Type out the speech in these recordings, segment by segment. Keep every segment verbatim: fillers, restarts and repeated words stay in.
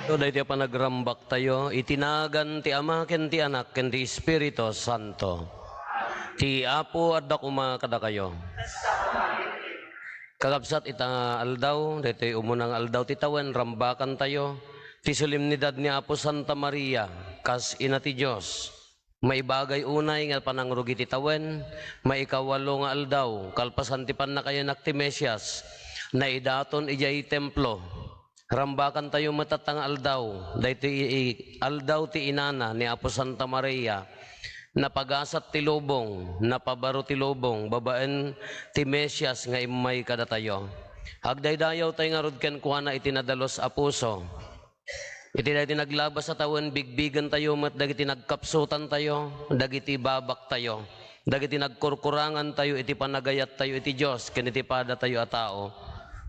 Daytoy a panagrambaktayo iti nagan ti Ama ken ti Anak ken ti Espiritu Santo. Ti Apo adda koma kadakayo. Kakabsat, ita nga aldaw, daytoy umuna nga aldaw ti tawen, rambakantayo ti solemnidad ni Apo Santa Maria, kas ina ti Dios. Maibagay unay nga panangrugi ti tawen, maikawalo nga aldaw, kalpasan ti pannakayanak ti Mesias, naidaton idiay templo. Rambakantayo met tatta nga aldaw, daytoy i-, i-, aldaw ti inana ni Apo Santa Maria, napagasat ti lubong, napabaro ti lubong, babaen ti Mesias nga immay kadatayo. Agdaydayawtay ngarud kenkuana iti nadalus a puso. Iti daytoy naglabas a tawen, bigbigentayo met dagiti nagkapsutantayo, dagiti babaktayo, dagiti nagkurkurangantayo iti panagayattayo iti Dios ken iti padatayo a tao.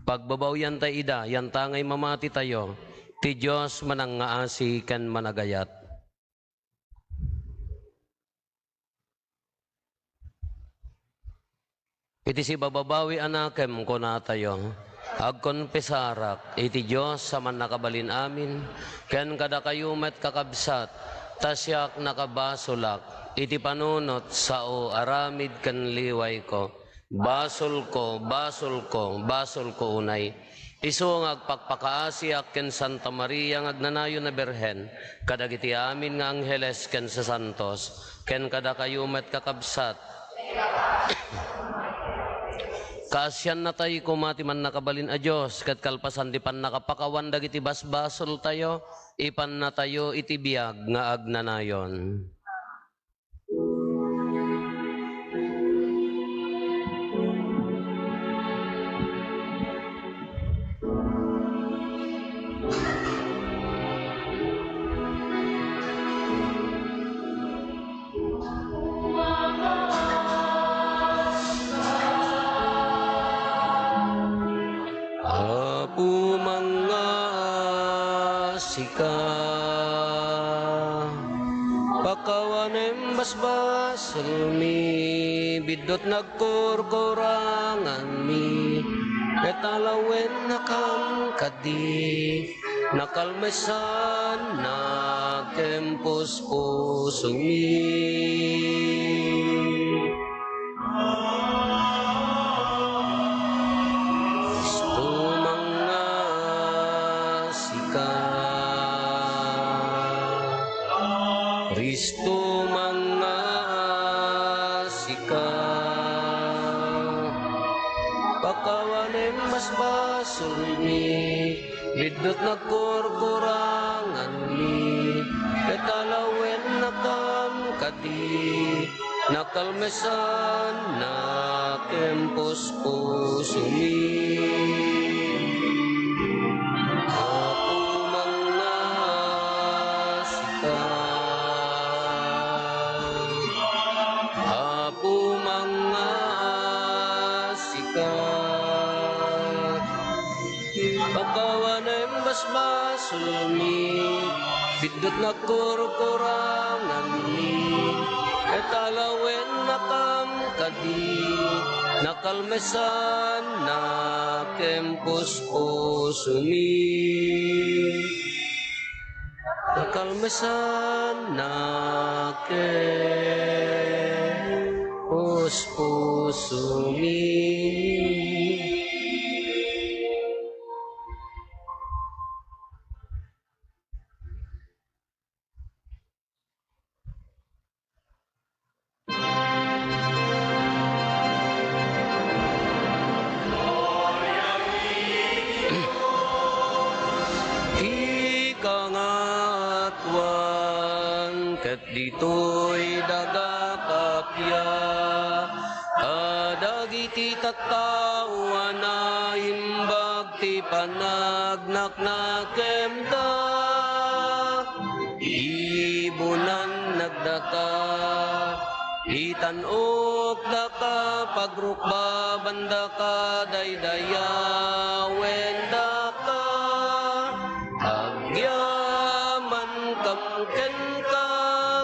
Pagbabawiantay ida, yantangay mamatitayo, ti Dios manangngaasi ken managayat. Iti sibababawi a nakem, kunatayo, agkonfesarak iti Dios a Mannakabalin-amin, ken kadakayo met, kakabsat, ta siak nakabasolak iti panunot, sao, aramid ken liwayko. Basolko, basolko, basolko unay. Isu nga agpakpakaasiak ken Santa Maria nga agnanayon a Birhen, kadagiti amin nga angheles ken sasantos, ken kadakayo met, kakabsat. Kaasiannatay koma ti Mannakabalin a Dios, ket kalpasan ti pannakapakawan dagiti basbasoltayo, ipannatayo iti biag nga agnanayon. Apo, mangngaasika. Pakawanem basbasolmi, biddut nagkurkuranganmi, ket alawennakam kadi, nakalmesannak ken puspusomi. Kristo, mangngaasika. Kristo, mangngaasika. Pakawanem basbasolmi, biddut nagkurkuranganmi, ket alawennakam kadi, nakalmesannak ken puspusomi. Apo, mangngaasika. Apo, mangngaasika. Pakawanem basbasolmi, biddut nagkurkuranganmi, ket alawennakam kadi, nakalmesannak ken puspusomi. Nakalmesannak ken puspusomi. Ika nga awan ket ditoy daga kappia, kadagiti tattao a naimbag ti panagnaknakemda. Ibunannakdaka, itan-okdaka, pagrukbabandaka, daydayawendaka. Agyamankam kenka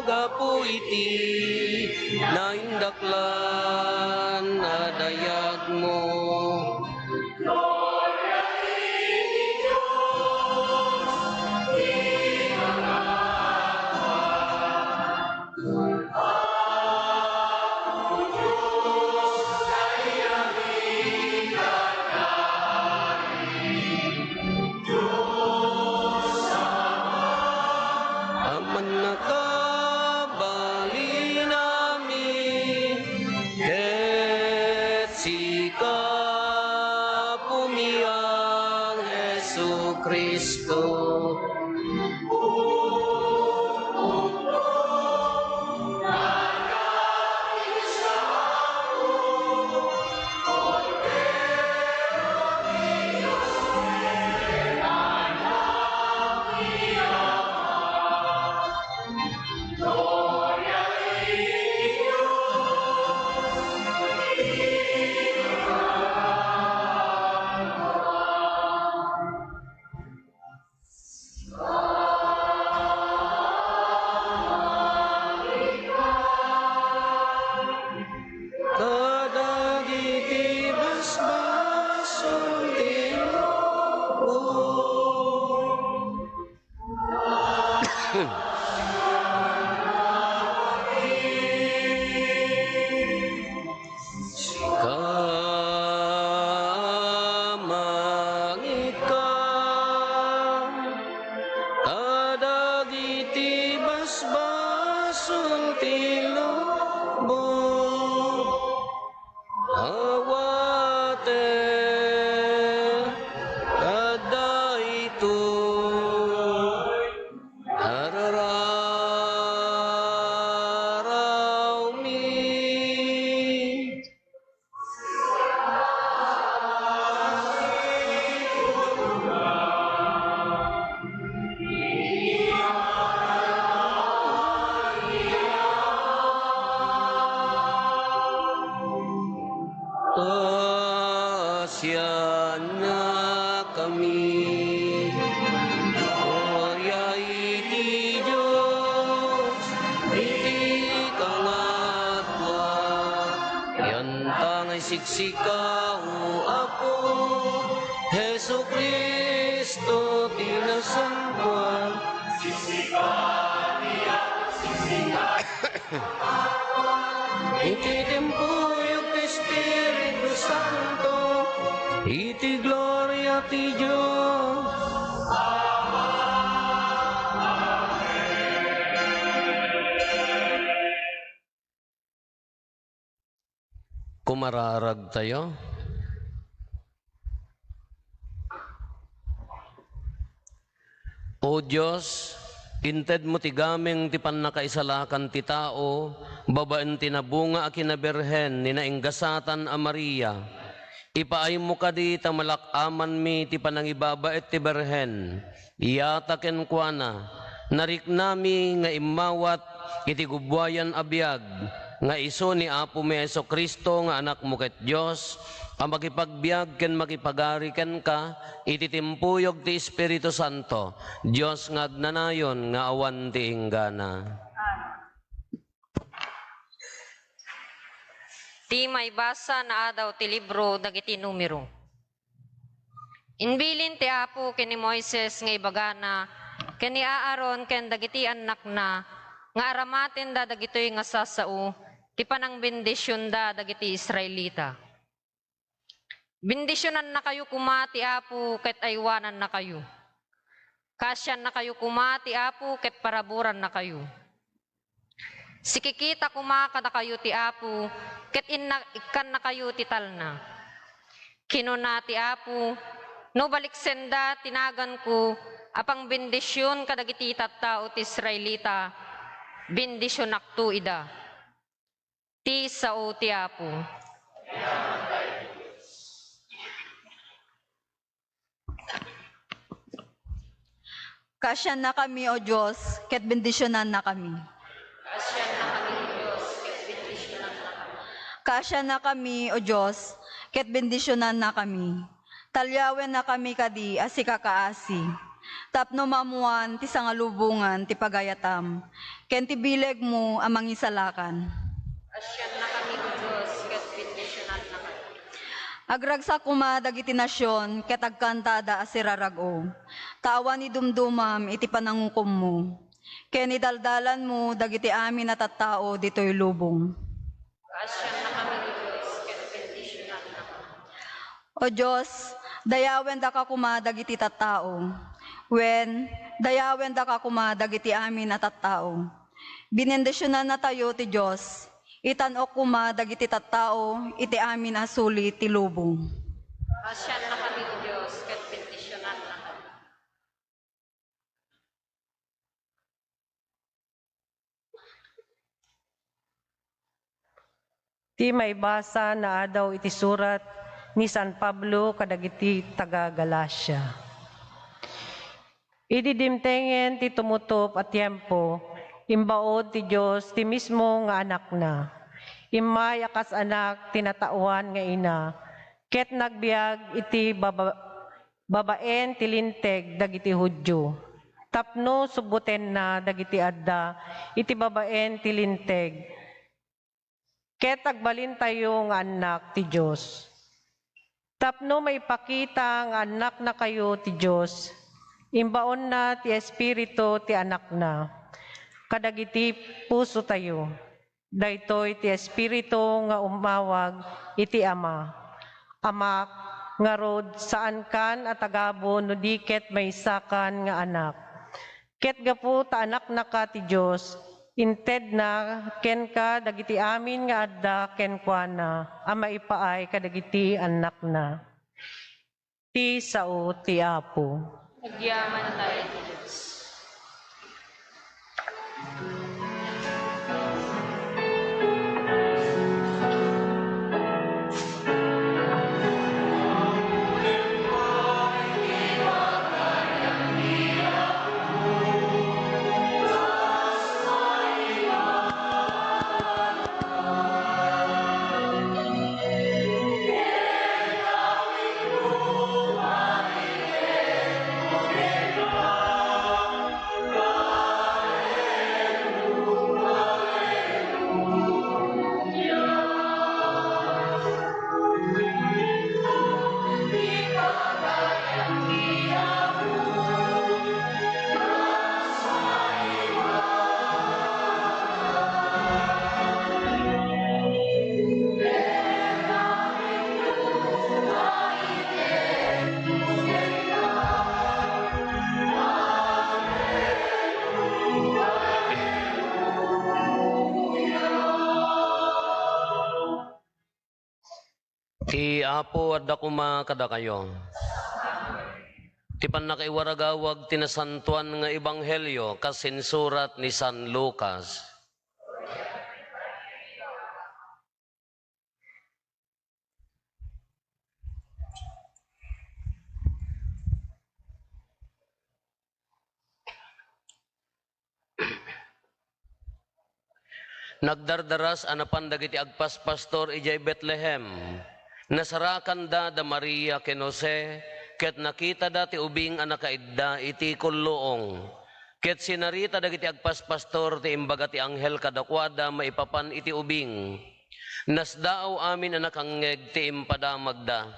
gapu iti naindaklan a dayagmo. Cristo. Kadagiti basbasol ti lubong. Sika, mangitka kadagiti basbasol ti lubong. Awaten kadaytoy arararawmi. Pasiannakami. Gloria iti Dios iti kangatoan. Yanta nga isiksika, O Apo, Jesu-Cristo ti nasantoan. Iti timpuyog ti Espiritu Santo, iti gloria ti Dios. Kumaraaragtayo. O Dios, intedmo ti gameng ti pannakaisalakan ti tao babaen ti nabunga a kinabirhen ni nainggasatan a Maria. Ipaaymo kadi ta malak-amanmi ti panangibabaet ti Birhen. Iyata kenkuana, nariknami nga immawat iti gubuayan a biag nga isu ni Apomi Jesu-Cristo nga Anakmo ket Dios, a makipagbiag ken makipagari kenka iti timpuyog ti Espiritu Santo, Dios nga agnanayon nga awan ti inggana. Ti maibasa nga adaw ti libro dagiti Numero. Imbilin ti Apo ken ni Moises nga ibagana ken ni Aaron ken dagiti annakna nga aramatenda dagitoy nga sasao ti panangbendisionda dagiti Israelita. Bendisionannakayo koma ti Apo ket aywanannakayo. Kaasiannakayo koma ti Apo ket paraburannakayo. Sikikita koma kadakayo ti Apo, ket inna-, ikkannakayo ti talna. Kinuna ti Apo, "No baliksenda ti naganko a pangbendision kadagiti tattao ti Israelita, bendisionakto ida." Ti sao ti Apo. Kaasiannakami, O Dios, ket bendisionannakami. Kaasiannakami, O Dios, ket bendisionannakami. Kaasiannakami, O Dios, ket bendisionannakami. Talyawennakami kadi a sika kaasi, tapno maammoan ti sangalubongan ti pagayatam, ken ti bilegmo a mangisalakan. Kaasiannakami, O Dios, ket bendisionannakami. Agragsak koma dagiti nasion ket agkantada a sirarag-o, ta awan idumdumam iti panangukommo, ken idaldalanmo dagiti amin a tattao ditoy lubong. Kaasiannakami, O Dios, ket bendisionannakami. O Dios, dayawendaka koma dagiti tattao. Wen, dayawendaka koma dagiti amin a tattao. Binendisionannatayo ti Dios. Itan-ok koma dagiti tattao iti amin a suli ti lubong. Kaasiannakami, O Dios, ket bendisionannakami. Ti maibasa naadaw iti surat ni San Pablo kadagiti taga-Galacia. Idi dimtengen ti tumutop a tiempo, imbaon ti Dios ti mismo nga Anakna. Immay a kas anak ti nataoan nga ina, ket nagbiag iti baba-, babaen ti Linteg dagiti Judio, tapno subbotenna dagiti adda iti babaen ti Linteg, ket agbalintayo nga annak ti Dios. Tapno maipakita nga annaknakayo ti Dios, imbaonna ti Espiritu ti Anakna kadagiti pusotayo. Daytoy ti Espiritu nga umawag iti Ama, "Amak, ngarud, saankan a tagabu no di ket maysakan nga anak." Ket gapu ta anaknaka ti Dios, intedna kenka dagiti amin nga adda kenkuana a maipaay kadagiti annakna. Ti sao ti Apo. Agyamanen tayo ti Dios. Ti Apo adda koma kadakayo. Ti pannakaiwaragawag ti nasantoan nga ebanghelio kas insurat ni San Lucas. Nagdardaras a napan dagiti agpaspastor idiay Betlehem. Nasarakanda da Maria ken Jose, ket nakitada ti ubing a nakaidda iti kulluong. Ket sinarita dagiti agpaspastor ti imbaga ti anghel kadakuada maipapan iti ubing. Nasdaaw amin a nakangngeg ti impadamagda.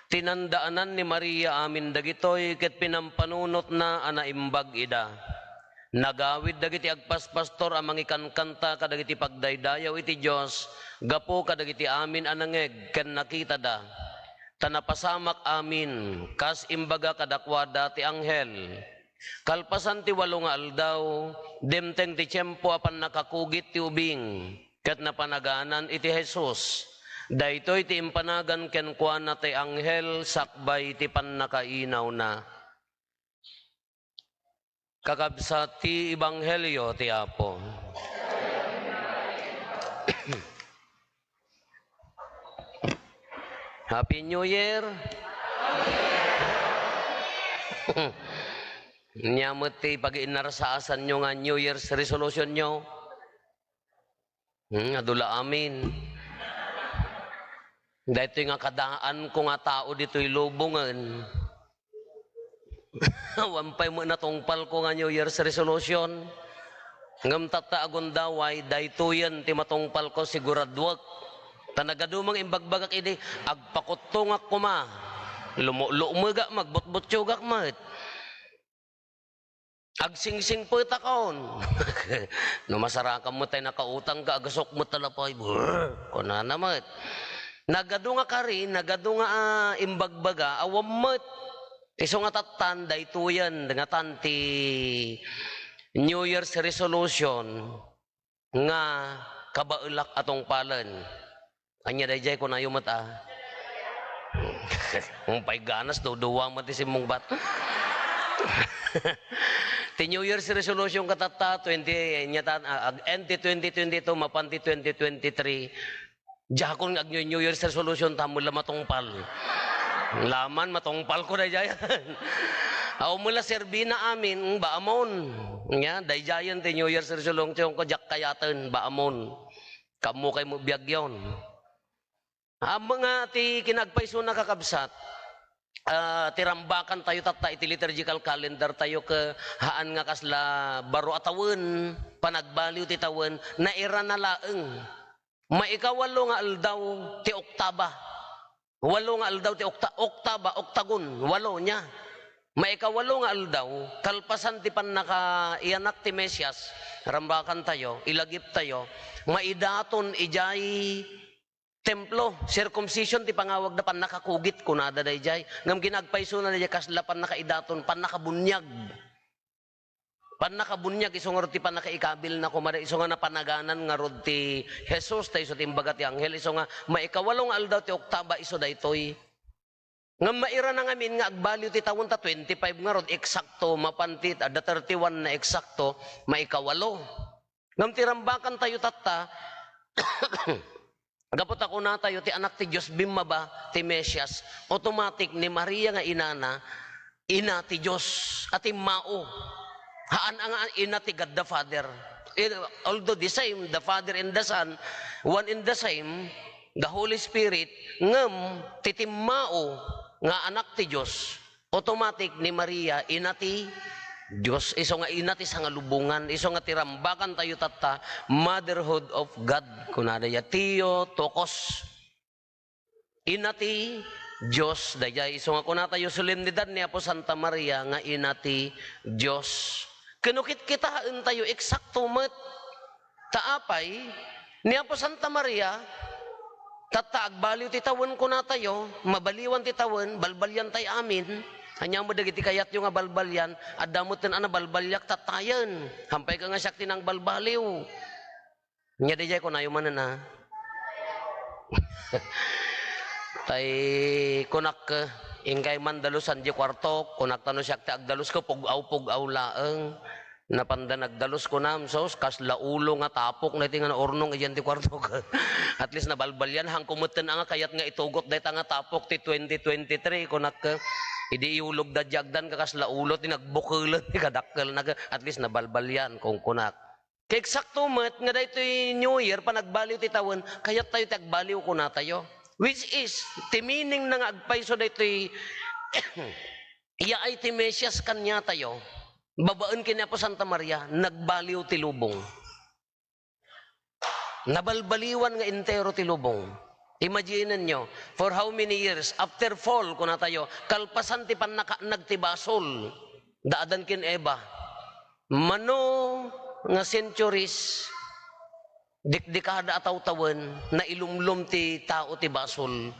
Tinandaanan ni Maria amin dagitoy ket pinampanunotna a naimbag ida. Nagawid dagiti agpaspastor a mangikankanta kadagiti pagdaydayaw iti Dios gapu kadagiti amin a nangngeg ken nakitada. Ta napasamak amin, kas imbaga kadakuada ti anghel. Kalpasan ti walo nga aldaw, dimteng ti tiempo a pannakakugit ti ubing, ket napanaganan iti Jesus. Daytoy ti impanagan kenkuana ti anghel sakbay ti pannakainawna. Kakabsat, ti ebanghelio ti Apo. Happy New Year! Nia met ti pagiinnarsaasanyo nga New Year's resolutionyo? Hmm, adu la amin. Daytoy nga kadaanko nga tao ditoy lubongen. Awan pay met natungpalko nga New Year's resolution. Ngem tatta agundaway, daytoyen ti matungpalko, siguraduek. Ta nagadu nga imbagbagak idi, agpakuttongak koma. Lumo-, lumegak, magbutbutiogak met. Agsingsingpetakon. No masarakan met tay nakautangka, agasok met ta lapay. Brr, kunana met. Nagadu nga kari, nagadu nga, ah, imbagbaga, awan met. Isu nga tattan, daytoyen, nga tan ti New Year's resolution. Nga kabaelak a tungpalen. Ania daydiay, kunayo met a. Umpay ganas, duduwa met ti simmungbat. Ti New Year's resolution katatta, twenty, ania tan, ah, ag-, end ti twenty twenty-two, mapan ti twenty twenty-three. Diakon nga ag-New Year's resolution ta, mula matungpal. Laman, matungpal ko daydiay. Aw, mula serbina amin, mm, baamon. Nya, daydiayen ti New Year's resolution ko, diak kayaten, baamon. Kammo kay mo biagyon. Ammom nga ti kinagpaysona, kakabsat, ah, ti rambakan tayo tatta iti liturgical calendar tayo ke haan nga kasla baro a tawen, panagbaliw ti tawen, nairana laeng. Maikawalo nga aldaw ti oktaba. Walo nga aldaw ti okta-, oktaba, oktagon, walo nya. Maikawalo nga aldaw, kalpasan ti pannakaiyanak ti Mesias, rambakan tayo, ilagip tayo, maidaton idiay templo, circumcision ti pangawagda, pannakakugit, kunada daydiay. Ngem kinagpaysona daydiay kasla pannakaidaton, pannakabuniag. Pannakabuniag, isu ngarud ti pannakaikabilna koma da, isu nga napanaganan ngarud ti Jesus, ta isu ti imbaga ti anghel, isu nga maikawalo nga aldaw ti oktaba, isu daytoy. Ngem mairana ngamin nga agbaliw ti tawen ta twenty-five ngarud, eksakto, mapan ti, adda thirty-one na eksakto, maikawalo. Ngem ti rambakan tayo tatta, gapu ta kunatayo, ti Anak ti Dios, bimmaba ti Mesias, automatic ni Maria nga inana, ina ti Dios a timmao. Haan a nga ina ti God the Father. Eh, although the same, the Father and the Son, one and the same, the Holy Spirit, ngem ti timmao nga Anak ti Dios, automatic ni Maria, ina ti Dios. Isu nga ina ti sangalubongan. Isu nga ti rambakan tayo tatta, Motherhood of God. Kunada ya, Theotokos. Ina ti Dios. Daydiay, isu nga kunatayo, solemnidad ni Apo Santa Maria nga ina ti Dios. Ken no kitkitaen tayo, eksakto met. Ta apay, ni Apo Santa Maria, tatta agbaliw ti tawen kunatayo, mabaliwan ti tawen, balbalian tay amin. Ania met dagiti kayatyo nga balbalian, adda metten a nabalbaliak tattayen. Hampay ka nga siak ti nangbalbaliw. Nya daydiay kunayo manen a. Tay kunak, inkay man dalusan di kuartok, kunak ta no siak ti agdalus ko, pug-aw, pug-aw laeng. Napanda nagdalus kunam, sus, kasla ulo nga tapok na iti nga naurnong idian ti kuartok. At least nabalbalian, hangko metten a nga kayat nga itugot dayta nga tapok ti twenty twenty-three, kunak, idi iulog da diagdan ka kasla ulo ti nagbukelen ti kadakkel na, at least nabalbalian, kung kunak. Kay eksakto met nga daytoy New Year, panagbaliw ti tawen, kayat tayo ti agbaliw kunatayo. Which is, ti meaning na nga agpayso daytoy, iyaay ti Mesias kaniatayo, babaen ken ni Apo Santa Maria, nagbaliw ti lubong. Nabalbaliwan nga entero ti lubong. Imaginenyo, for how many years, after fall, kunatayo, kalpasan ti pannakaannag ti basol, da Adan ken Eva. Mano nga centuries, dikdikada a tawtawen, nailumlom ti tao ti basol.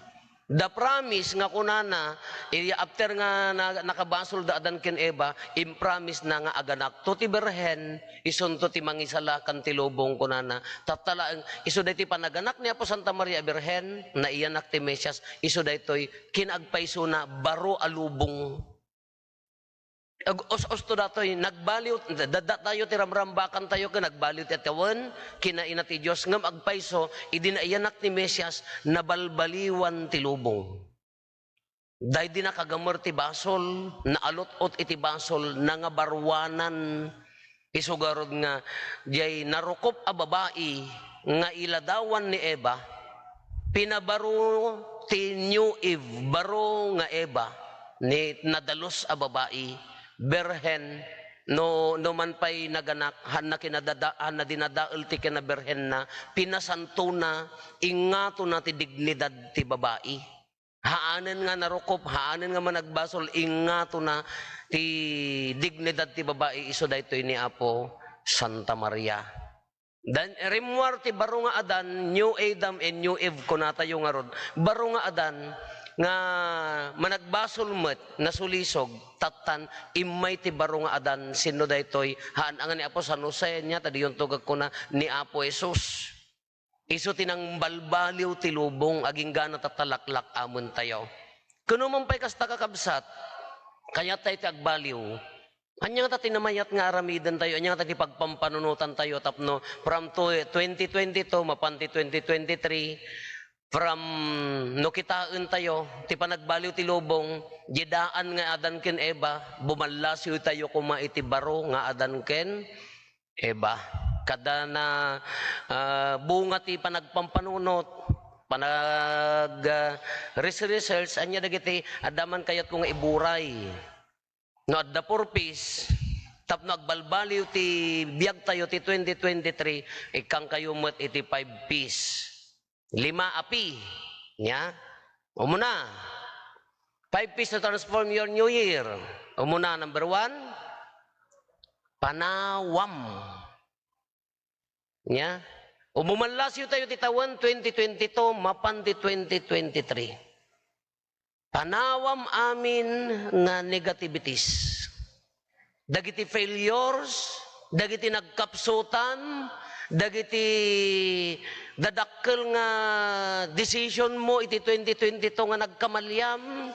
The promise nga kunana, iya after nga na-, nakabasol da Adan ken Eva, impromise na nga aganakto ti birhen, isunto ti mangisalakan ti lubong kunana. Tatta laeng, isu daytoy panaganak ni Apo Santa Maria a Birhen, naiyanak ti Mesias, isu daytoy kinaagpaysona baro a lubong. Ag-, us-usto datoy, nagbaliw, da-, da-, datayo ti ramrambakan tayo ken nagbaliw ti tawen, kinaina ti Dios, ngem agpayso, idi naiyanak ti Mesias, nabalbaliwan ti lubong. Daydi nakagamer ti basol, naalot-ot iti basol, nangabaruanan. Isu garud nga, diay narukop a babai nga iladawan ni Eva, pinabaro ti New Eve, baro nga Eva, ni nadalus a babai, birhen, no, no man pay naganak, hanna kinadada-, hanna dinadael ti kinabirhenna, pinasantona, ingatona ti dignidad ti babai. Haanen nga narukop, haanen nga managbasol, ingatona ti dignidad ti babai, isu daytoy ni Apo Santa Maria. Dan, rimmuar ti baro nga Adan, New Adam and New Eve, kunatayo ngarud. Baro nga Adan nga managbasol met, nasulisog, tattan, immay ti baro nga Adan, sinno daytoy? Haan a nga ni Apo San Jose, nia, ta diyonto gakkuna, ni Apo Jesus. Isu ti nangbalbaliw ti lubong, aginggana tatta laklak-amen tayo. Kuno man pay kasta, kakabsat, kayat tayo ti agbaliw. Ania ngata ti namayat nga aramiden tayo? Ania ngata ti pagpampanunotan tayo tapno from to-, twenty twenty-two mapan ti twenty twenty-three, From no kitaentayo ti panagbaliw ti lubong, diay daan nga Adan ken Eva, bumallasiwtayo koma iti baro nga Adan ken Eva. Kada na, ah, bunga ti panagpampanunot, panag, ah, res-, research, ania dagiti adda man kayatko nga iburay. No adda four Ps, tapno agbalbaliw ti biagtayo ti twenty twenty-three, ikkangkayo met iti five Ps. Lima a P. Nia? Umuna. Five Ps to transform your new year. Umuna, number one, panawam. Nia? Umumallasiwtayo ti tawen twenty twenty-two, mapan ti twenty twenty-three. Panawam amin nga negativities. Dagiti failures, dagiti nagkapsutan, dagiti dadakkel nga decision mo iti twenty twenty-two nga nagkamaliam,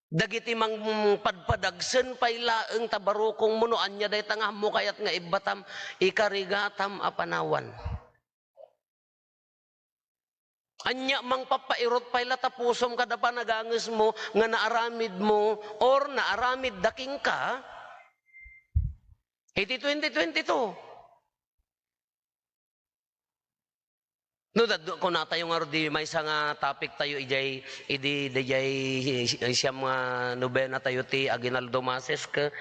dagiti mangpadpadagsen pay laeng ta barukongmo no ania dayta nga ammo kayat nga ibbatam, ikarigatam a panawan. Ania, mangpappairut pay la ta pusom kada panagangesmo nga naaramidmo or naaramidda kenka iti twenty twenty-two. No, dad-, kunatayo ngarud di maysa nga topic tayo idiay, idi, idiay siam nga nobena tayo ti Aguinaldo Masses ke,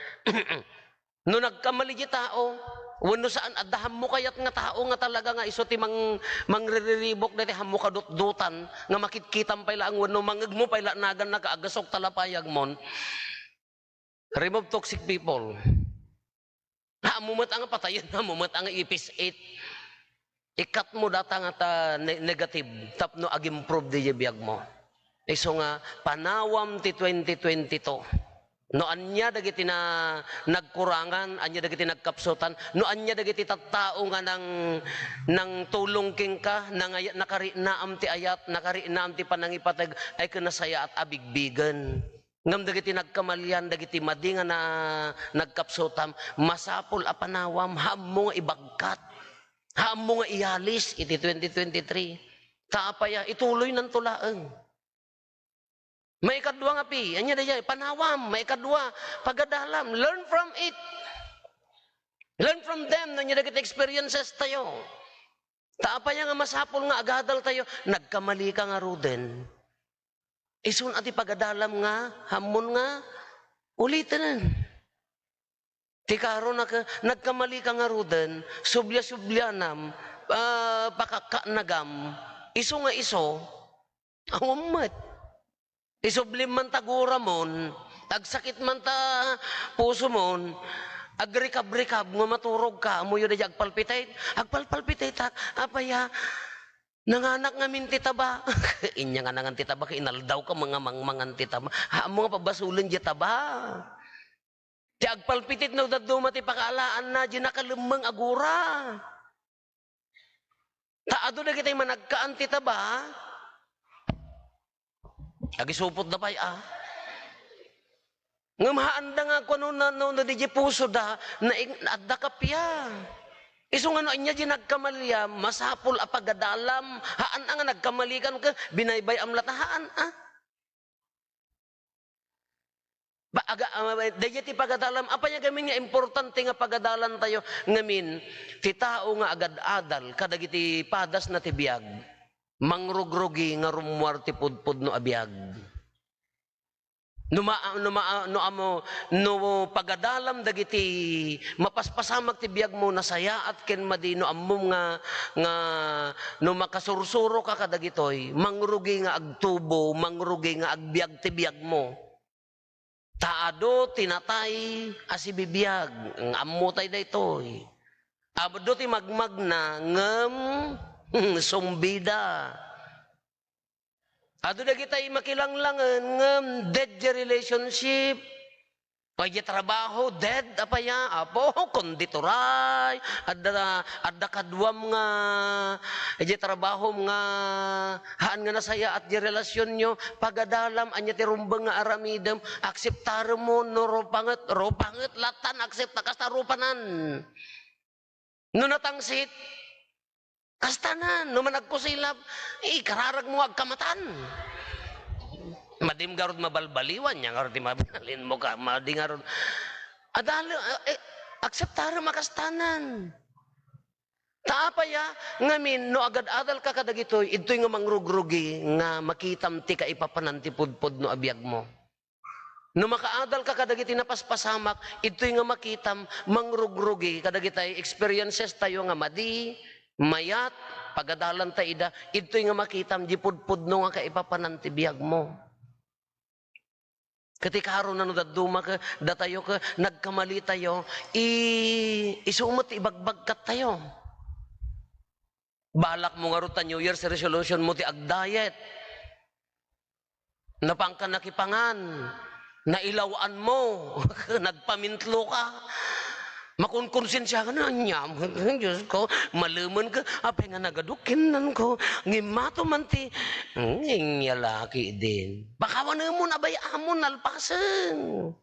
no nagkamali di tao, wenno saan, adda hammo kayat nga tao nga talaga nga isu ti mang-, mangririribuk daytoy hammo kadutdutan, nga makitkitam pay laeng wenno mangngegmo pay la naganna ka agasok ta lapayagmon. Remove toxic people. Ammo met a nga patayen, ammo met a nga ipis-it. Ikatmo data nga ta ne-, negative tapno ag-improve diay biagmo. Isu nga panawam ti twenty twenty-two. No ania dagiti na-, nagkurangan, ania dagiti nagkapsutan, no ania dagiti tattao nga nang-, nangtulong kenka, nangaya-, nakarinaam ti ayat, nakarinaam ti panangipateg, ay ken nasayaat a bigbigen. Ngem dagiti nagkamalian, dagiti madi nga na-, nagkapsutam, masapul a panawam, haammo nga ibagkat, haammo nga iyalis iti twenty twenty-three. Ta apay a, ituloynanto laeng. Maikadua nga pi-, ania daydiay? Panawam. Maikadua, pagadalam. Learn from it. Learn from them, no ania dagiti experiences tayo. Ta apay nga masapul nga agadal tayo? Nagkamali ka ngaruden. Isun a ti pagadalam nga, hammon nga, ulitenen. Ti karona ke, nagkamali ka ngaruden, sublia-sublianam, ah, pakakkaannagam, isu nga isu, awan met. Isublim man ta guramon, agsakit man ta pusomon, agrikab-rikab nga maturog ka, ammoyo daydiay agpalpitate, agpalpalpitateak, apay a, nanganak ngamin ti taba. Ania nga nangan ti taba, ket inaldaw ka nga mangmangan ti taba. Haammo nga pabasolen diay taba. Ti agpalpitate no dadduma ti pakaalaanna, diay nakalemmeng a gura. Ta adu dagiti managkaan ti taba, agisupotda pay a. Ngem haanda nga kuano na, no, no, diay pusoda, naing-, adda kappia. Isu nga no ania diay nagkamaliam, masapul a pagadalam, haan a nga nagkamali ka, binaybay-am la ta haan a. Pa-, aga-, ah, daydiay ti pagadalam. Apay a ngamin nga importante nga pagadalantayo? Ngamin, ti tao nga agad-adal kadagiti padasna ti biag, mangrugrugi nga rummuar ti pudpudno a biag. No ma-, no ma-, no ammo, no pagadalam dagiti mapaspasamak ti biagmo, nasayaat ken madi no ammom nga, nga no makasursuroka kadagitoy, mangrugi nga agtubo, mangrugi nga agbiag ti biagmo. Ta adu ti natay a sibibiag, ammo tay daytoy. Adu ti magmagna ngem sumbida. Adu dagitay makilanglangen ngem dead ti relationship. Ay, di trabaho, dead, apay a, apo, konditoray, adda, adda kaduam nga, di trabaho nga, haan nga nasayaat di relasyonyo, pagadalam, ania ti rumbeng nga aramidem, akseptarem mo, no rupanget, rupanget, latan, aksepta, kasta rupanan. No natangsit, Kastanan, no managkusilap, ikararagmo nga agkamatan. Madim garud mabalbaliwan, nia ngarud ti mabalinmo ka, madi ngarud. Adal-, eh, akseptarem a kastanan. Ta apay a, ngamin, no agad-adalka kadagitoy, idtoy nga mangrugrugi nga makitam ti kaipapanan ti pudpudno a biagmo. No makaadalka kadagiti napaspasamak, idtoy nga makitam, mangrugrugi kadagitay experiences tayo nga madi, mayat, pagadalan ta ida, idtoy nga makitam, di pudpudno nga kaipapanan ti biagmo. Ket ikaron no dadduma ket datayo ket nagkamali tayo, i-, isu met ti ibagbagkat tayo. Balakmo ngarud ta New Year's resolution mo ti agdiet. Napanka nakipangan, nailaw-anmo, nagpamintlo ka. Makunkonsensia ka na, aniam, Diyos ko, malemen ka, apay nga nagadu kinnan ko, ngimmato man ti, hmm, inyalaki din. Pakawanemon, abay, amon, nalpasen.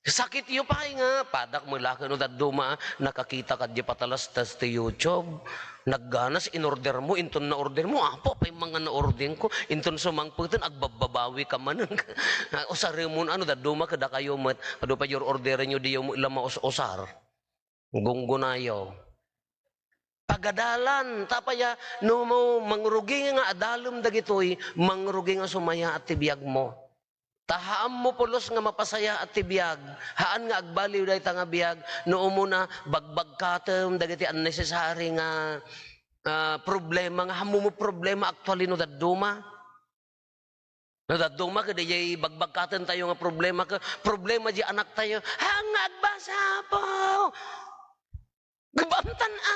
Sakit yo pay nga, padak mo laki no dadduma, nakakita ka di patalastas ti YouTube. Nagganas, in-order mo, inton na-order mo, "Apo, apay mga na-order ko?" Inton sumangpeten, agbabbabawi ka manen. Usaremon, ano, dadduma, kadakayo met, adu pa your order nyo, di yo mo ila maus-usar. Gunggunayo. Pagadalan, tapaya, no mo mangrugi nga adalem dagitoy, mangrugi nga sumayaat ti biag mo. Ta haanmo pulos nga mapasayaat ti biag, haan nga agbaliw dayta nga biag, no umuna, bagbagkatem dagiti unnecessary nga, ah, problema, nga haanmo mo problema actually no dadduma. No dadduma, ket diay bagbagkaten tayo nga problema, ket problema di anak tayo, "Haan nga agbasa, Apo! Gabamtan, a!"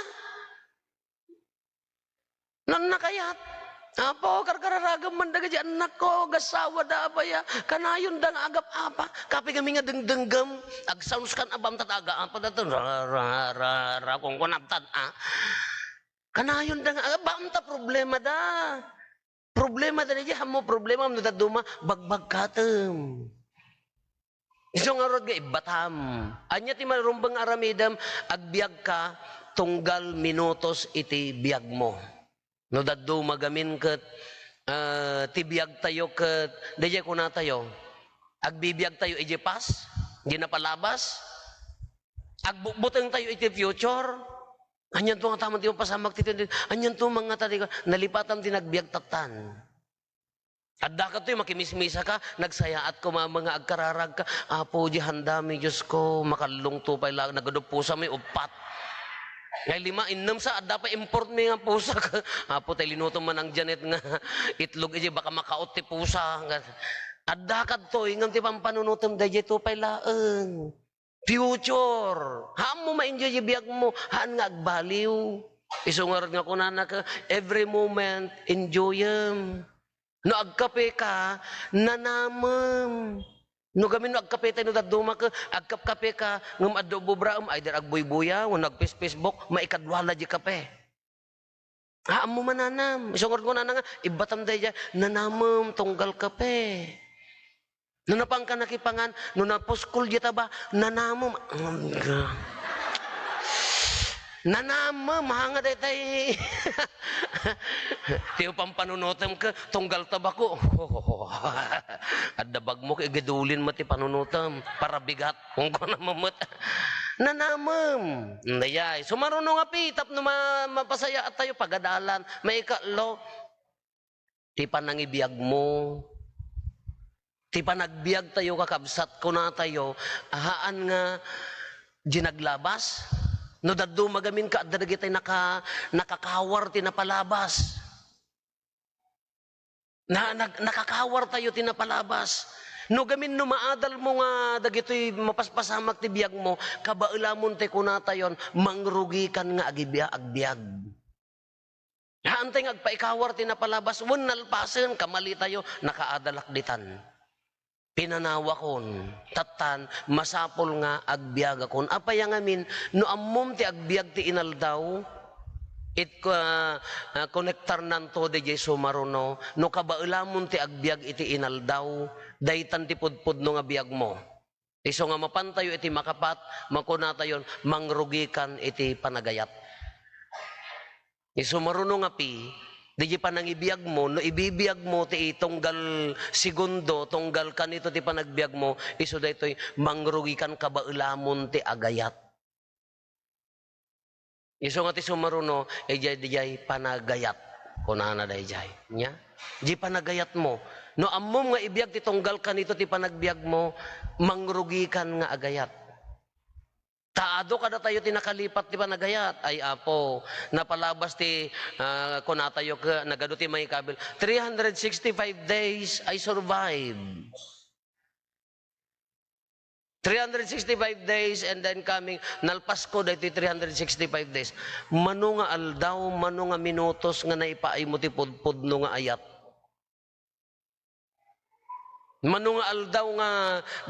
Nannakayat. "Apo, karkararagem man dagiti annak ko, gassawa da abaya, kanayon da nga agap-apa." Kape kami nga dengdenggem, agsounds kan abam ta taga, apa da to, ra, ra, ra, ra, kung kunabtan, a. Kanayon da nga agap-, bamta problema da. Problema da di, haanmo problema, no dadduma, bagbagkatem. Isu ngarud nga ibbatam. Ania ti marumbeng nga aramidem? Agbiagka tunggal minutos iti biagmo. No dadduma gamin ket, ah, ti biagtayo ket, daydiay kunatayo, agbibiagtayo idiay past, di napalabas. Agbutbutengtayo iti future. Anianto nga taman ti mapasamak ti, ti, anianto mangngata ti, nalipatam ti nagbiag tattan. Adda kadtoy, makimismisa ka, nagsayaat koma nga agkararag ka, "Apo, di handami, Dios ko, makallungto pay la, nagadu pusa may uppat." Ngay lima, innem sa, adda pay import mi nga pusa ka. "Apo, tay linutom man ang Janet nga itlog, iti baka makaot ti pusa." Adda kadtoy, ngem ti pampanunotem, daydiay to pay laeng. Future. Haanmo ma-enjoy ti biagmo, haan nga agbaliw. Isu ngarud nga kunana ka, every moment, enjoyem. No agkape ka, nanamem. No gamin no agkape tayo no dadduma ka, agkapkape ka, ngem adda ububraem, either agbuybuya, wenno agpis-, Facebook, maikadua la di kape. Haanmo mananam. Isu ngarud kunana nga, ibbatam daydiay, nanamem, tunggal kape. No napanka nakipangan, no napuskol di taba, nanamem. Nanamem, hanga daytay. Ti pampanunotem ket tunggal tabako. Adda bagmo ket igidulin met ti panunotem. Para bigat. Kung kuna mamet. Nanamem. Dayay. Sumaruno nga pi, tapno ma-, mapasayaat tayo, pagadalan. Maikatlo, ti panangibiagmo. Ti panagbiag tayo, kakabsat, kuna tayo, haan nga di naglabas. No dadduma gamin ka, adda dagitay naka-, nakakawar ti napalabas. Na, nag-, nakakawar tayo ti napalabas. No gamin no maadal mo nga dagitoy mapaspasamak ti biag mo, kabaelamon ti kuna tayon, mangrugikan nga agibia-, agbiag. Haantay nga agpaikawar ti napalabas, wen nalpasen, kamali tayo, nakaadalak ditan. Pinanawakon, tattan, masapul nga agbiagakon. Apay a ngamin, no ammom ti agbiag ti inaldaw, it, ah, ah, konektarnanto daydiay sumaruno, no kabaelamon ti agbiag iti inaldaw, daytan ti pudpudno nga biagmo. Isu nga mapantayo iti makapat, makunatayon, mangrugikan iti panagayat. Isu maruno nga pi, di panangibiagmo, no ibibiagmo ti tunggal segundo, tunggal kanito ti panagbiagmo, isu daytoy mangrugikan kabaelamon ti agayat. Isu nga ti sumaruno, idiay, idiay panagayat. Kunana daydiay. Nya? Di panagayatmo. No ammom nga ibiag ti tunggal kanito ti panagbiagmo, mangrugikan nga agayat. Ta adu kadatayo ti nakalipat ti panagayat. Ay, Apo, napalabas ti, ah, kunatayo ket nagadu ti mangikabil. Three hundred sixty-five days, I survive. Three hundred sixty-five days and then coming, nalpasko daytoy three hundred sixty-five days. Mano nga aldaw, mano nga minutos nga naipaaymo ti pudpudno nga ayat? Mano nga aldaw nga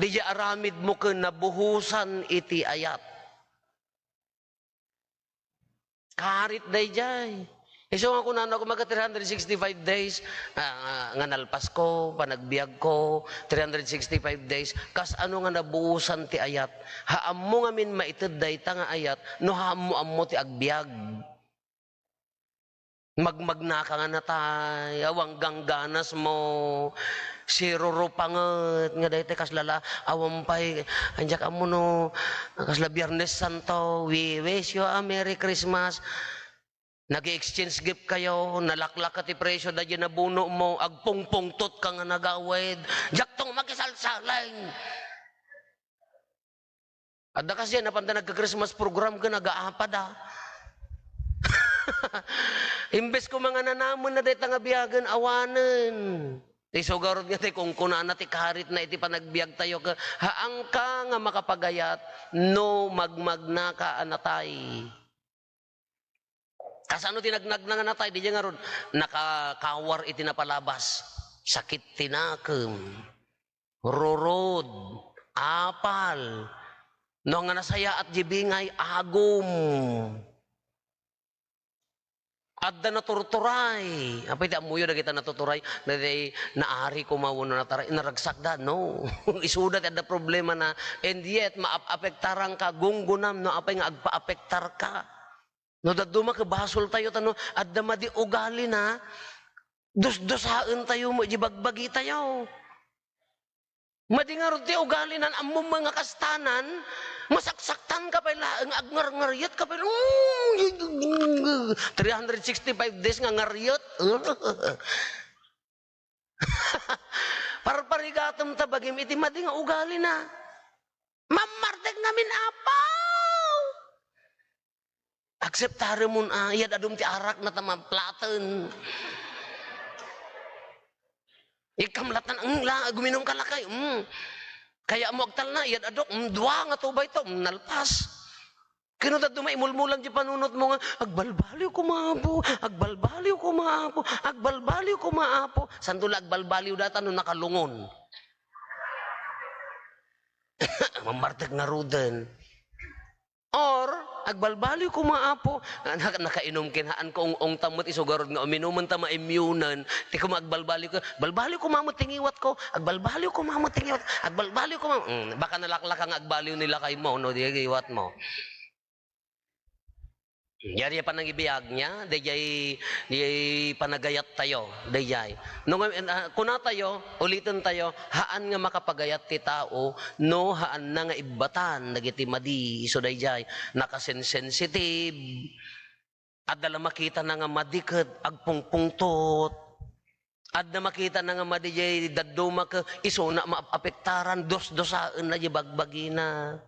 diay aramidmo ken nabuhosan iti ayat? Karit daydiay. Isu nga kunana, kumaga three hundred sixty-five days, ah, nga nalpasko, panagbiagko, three hundred sixty-five days, kas ano nga nabuosan ti ayat? Haammo ngamin maited dayta nga ayat, no haammo-ammo ti agbiag. Magmagnaka nga natay, awan gangganasmo, sirurupanget nga dayta kasla la, awan pay, diak ammo no, kasla Biyernes Santo, we wish you a Merry Christmas. Nag-exchange gift kayo, nalaklaka ti presyo daydiay nabunomo, agpungpungtot ka nga nagawid. Diakto makisalsaling. Adda kasi napanda nagka-Christmas program ken nagaapada. Imbes ko nga nanamen na dayta nga biagen awanen. Isu garud nga ti kunkunana ti karit na iti panagbiag tayo ket haanka nga makapagayat no magmagnaka a natay. Kasano ti nagnagna nga natay? Daydiay ngarud, nakakawar iti napalabas. Sakit ti nakem, rurod, apal. No nga nasayaat di bingay, agum. Adda naturturay. Apay ti ammoyo dagita natuturay? Daydiay naari koma wenno nataray, naragsak da. No. Isuda ti adda problema na. And yet, maap-apektaran ka, gunggunam no apay nga agpaapektar ka. No dadduma ket basoltayo ta no adda madi ugalina, dusdusaentayo met di bagbagitayo. Madi ngarud ti ugalina, ammom nga kastanan, masaksaktan ka pay laeng, agngarngaryet ka pay, mm, three hundred sixty-five days nga ngaryet. Parparigatem ta bagim iti madi nga ugalina. Mammartek ngamin, Apo! Akseptaremon a, iyad-adum ti arak na ta maplaten. Ikkamlatan, mm, la, guminum ka lakay, mm. Kayatmo agtalna, iyad-adok, mm, dua nga tubay to, mm, nalpas. Ken no dadduma imulmulam ti panunotmo nga, "Agbalbaliw koma, Apo, agbalbaliw koma, Apo, agbalbaliw koma, Apo." Santo la agbalbaliw dayta no nakalungon. Mammartek ngaruden. Or, "Agbalbaliw koma, Apo." Ah, naka-, nakainom ken haan ko ong-ongtam met isu garud nga uminumen ta maimmunen. Ti koma agbalbaliw ka, "Agbalbaliw koma met ti ngiwat ko. Agbalbaliw koma met ti ngiwat. Agbalbaliw koma." Mm, baka nalaklaka nga agbaliw ni lakaymo, no, di ngiwatmo. Daydiay panangibiag niya, daydiay, daydiay panagayat tayo, daydiay. No, nga, ah, kuna tayo, uliten tayo, haan nga makapagayat ti tao, no, haanna nga ibbatan dagiti madi, isu daydiay, nakasensensitive, adda la makitana nga madi ket agpungpungtot, adda makitana nga madi jay dadduma ket isuna maapektaran, dusdusaenna jay bagbagina.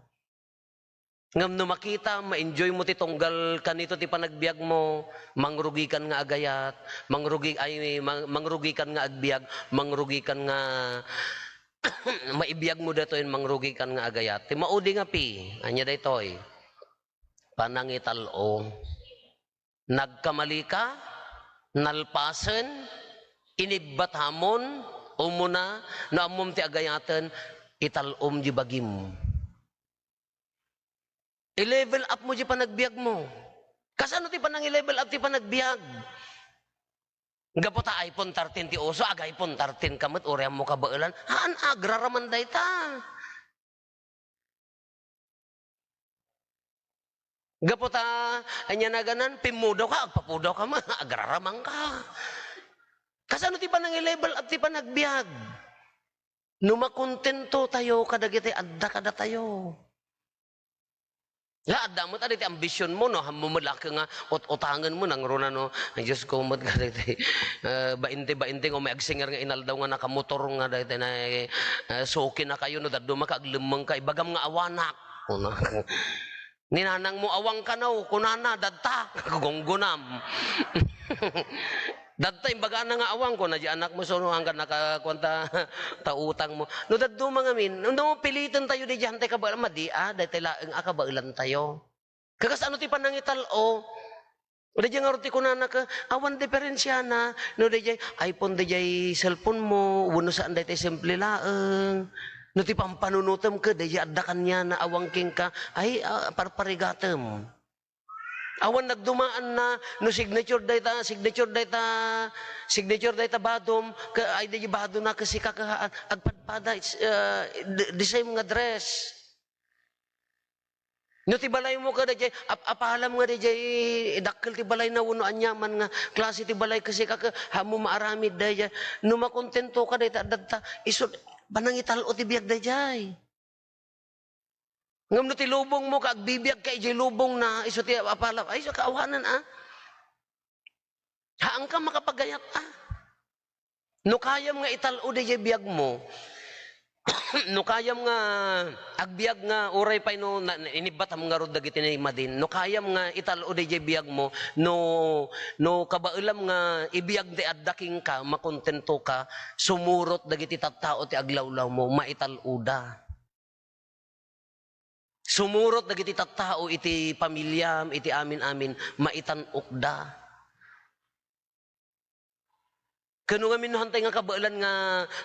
Ngem no makita, ma-enjoy mo ti tunggal kanito ti panagbiagmo, mangrugikan nga agayat, mangrugi-, ay, mang-, mangrugikan nga agbiag, mangrugikan nga maibiag mo daytoy, mangrugikan nga agayat. Ti maudi nga pi, ania daytoy? Panangital-om. Nagkamali ka, nalpasen, inibbatamon, umuna, no ammom ti agayaten, ital-om di bagim. I-level up mo di panagbiag mo. Kasano ti panang-i-level up ti panagbiag? Gapu ta iPhone thirteen ti uso, ag-iPhone thirteen ka met, uray ammo kabaelan. Haan, agraraman dayta. Gapu ta, ania naganan, pimmudawka, agpapudawka man, agraramangka. Kasano ti panangilevel up ti panagbiag? No makontento tayo kadagiti adda kadatayo. La, adda met dagiti ambisionmo, no? Hammo met la ket nga ut-utangenmo, nangruna, no? Ay, Diosko, met kadagiti, eh, bainte-bainte nga umay agsinger nga inaldaw nga nakamotor nga dagiti na, eh, sukinakayo, no? Dadduma ka, aglemmengka, ibagam nga awanak. Kuna. Ni nanangmo, "Awang kano," kunana, "Dadta," gunggunam. "Dadta," imbagana nga, "Awang," kuna di anakmo, "Suno, hanggan nakakuanta ta utangmo." No dadduma ngamin, no piliten tayo di diyan, tay kabaelan, madi a, daytay laeng a kabaelan tayo. Kakas ano ti panangital-o? Daydiay ngarud ti kunana ka, awan diferensiana. No daydiay iPhone, daydiay cellphone mo, wenno saan daytay simple laeng. No ti pampanunotem ka, daydiay adda kaniana, awan kenka, ay, ah, parparigatem. Awan nagdumaanna, no signature dayta, signature dayta, signature dayta badom, ka, ay, daydiay badona, kasi kakahaan, agpadpada, it's, uh, the, the same nga dress. No ti balaymo ka daydiay, ap-, apalam nga daydiay, dakkel ti balayna wenno aniaman nga klase ti balay, kasi kaka-, hammo maaramid daydiay. No makontento ka dayta, dadta, isu, panangital-o ti biag daydiay. Ngem no ti lubongmo ka, agbibiag ka idiay lubongna, isu ti apalam, ay, isu kaawanan, ah. Haanka makapagayat, ah. No kayam nga ital-o daydiay biagmo, no kayam nga agbiag nga uray pay no na, na, inibbatam ngarud dagiti naimadin, no kayam nga ital-o daydiay biagmo, no, no kabaelam nga ibiag ti adda kenka, makontento ka, sumurot dagiti tattao ti aglawlawmo, maital-oda. Sumurot dagiti tattao iti pamiliam, iti amin-amin, maitan-okda. Ken no ngamin no hantay nga kabaelan nga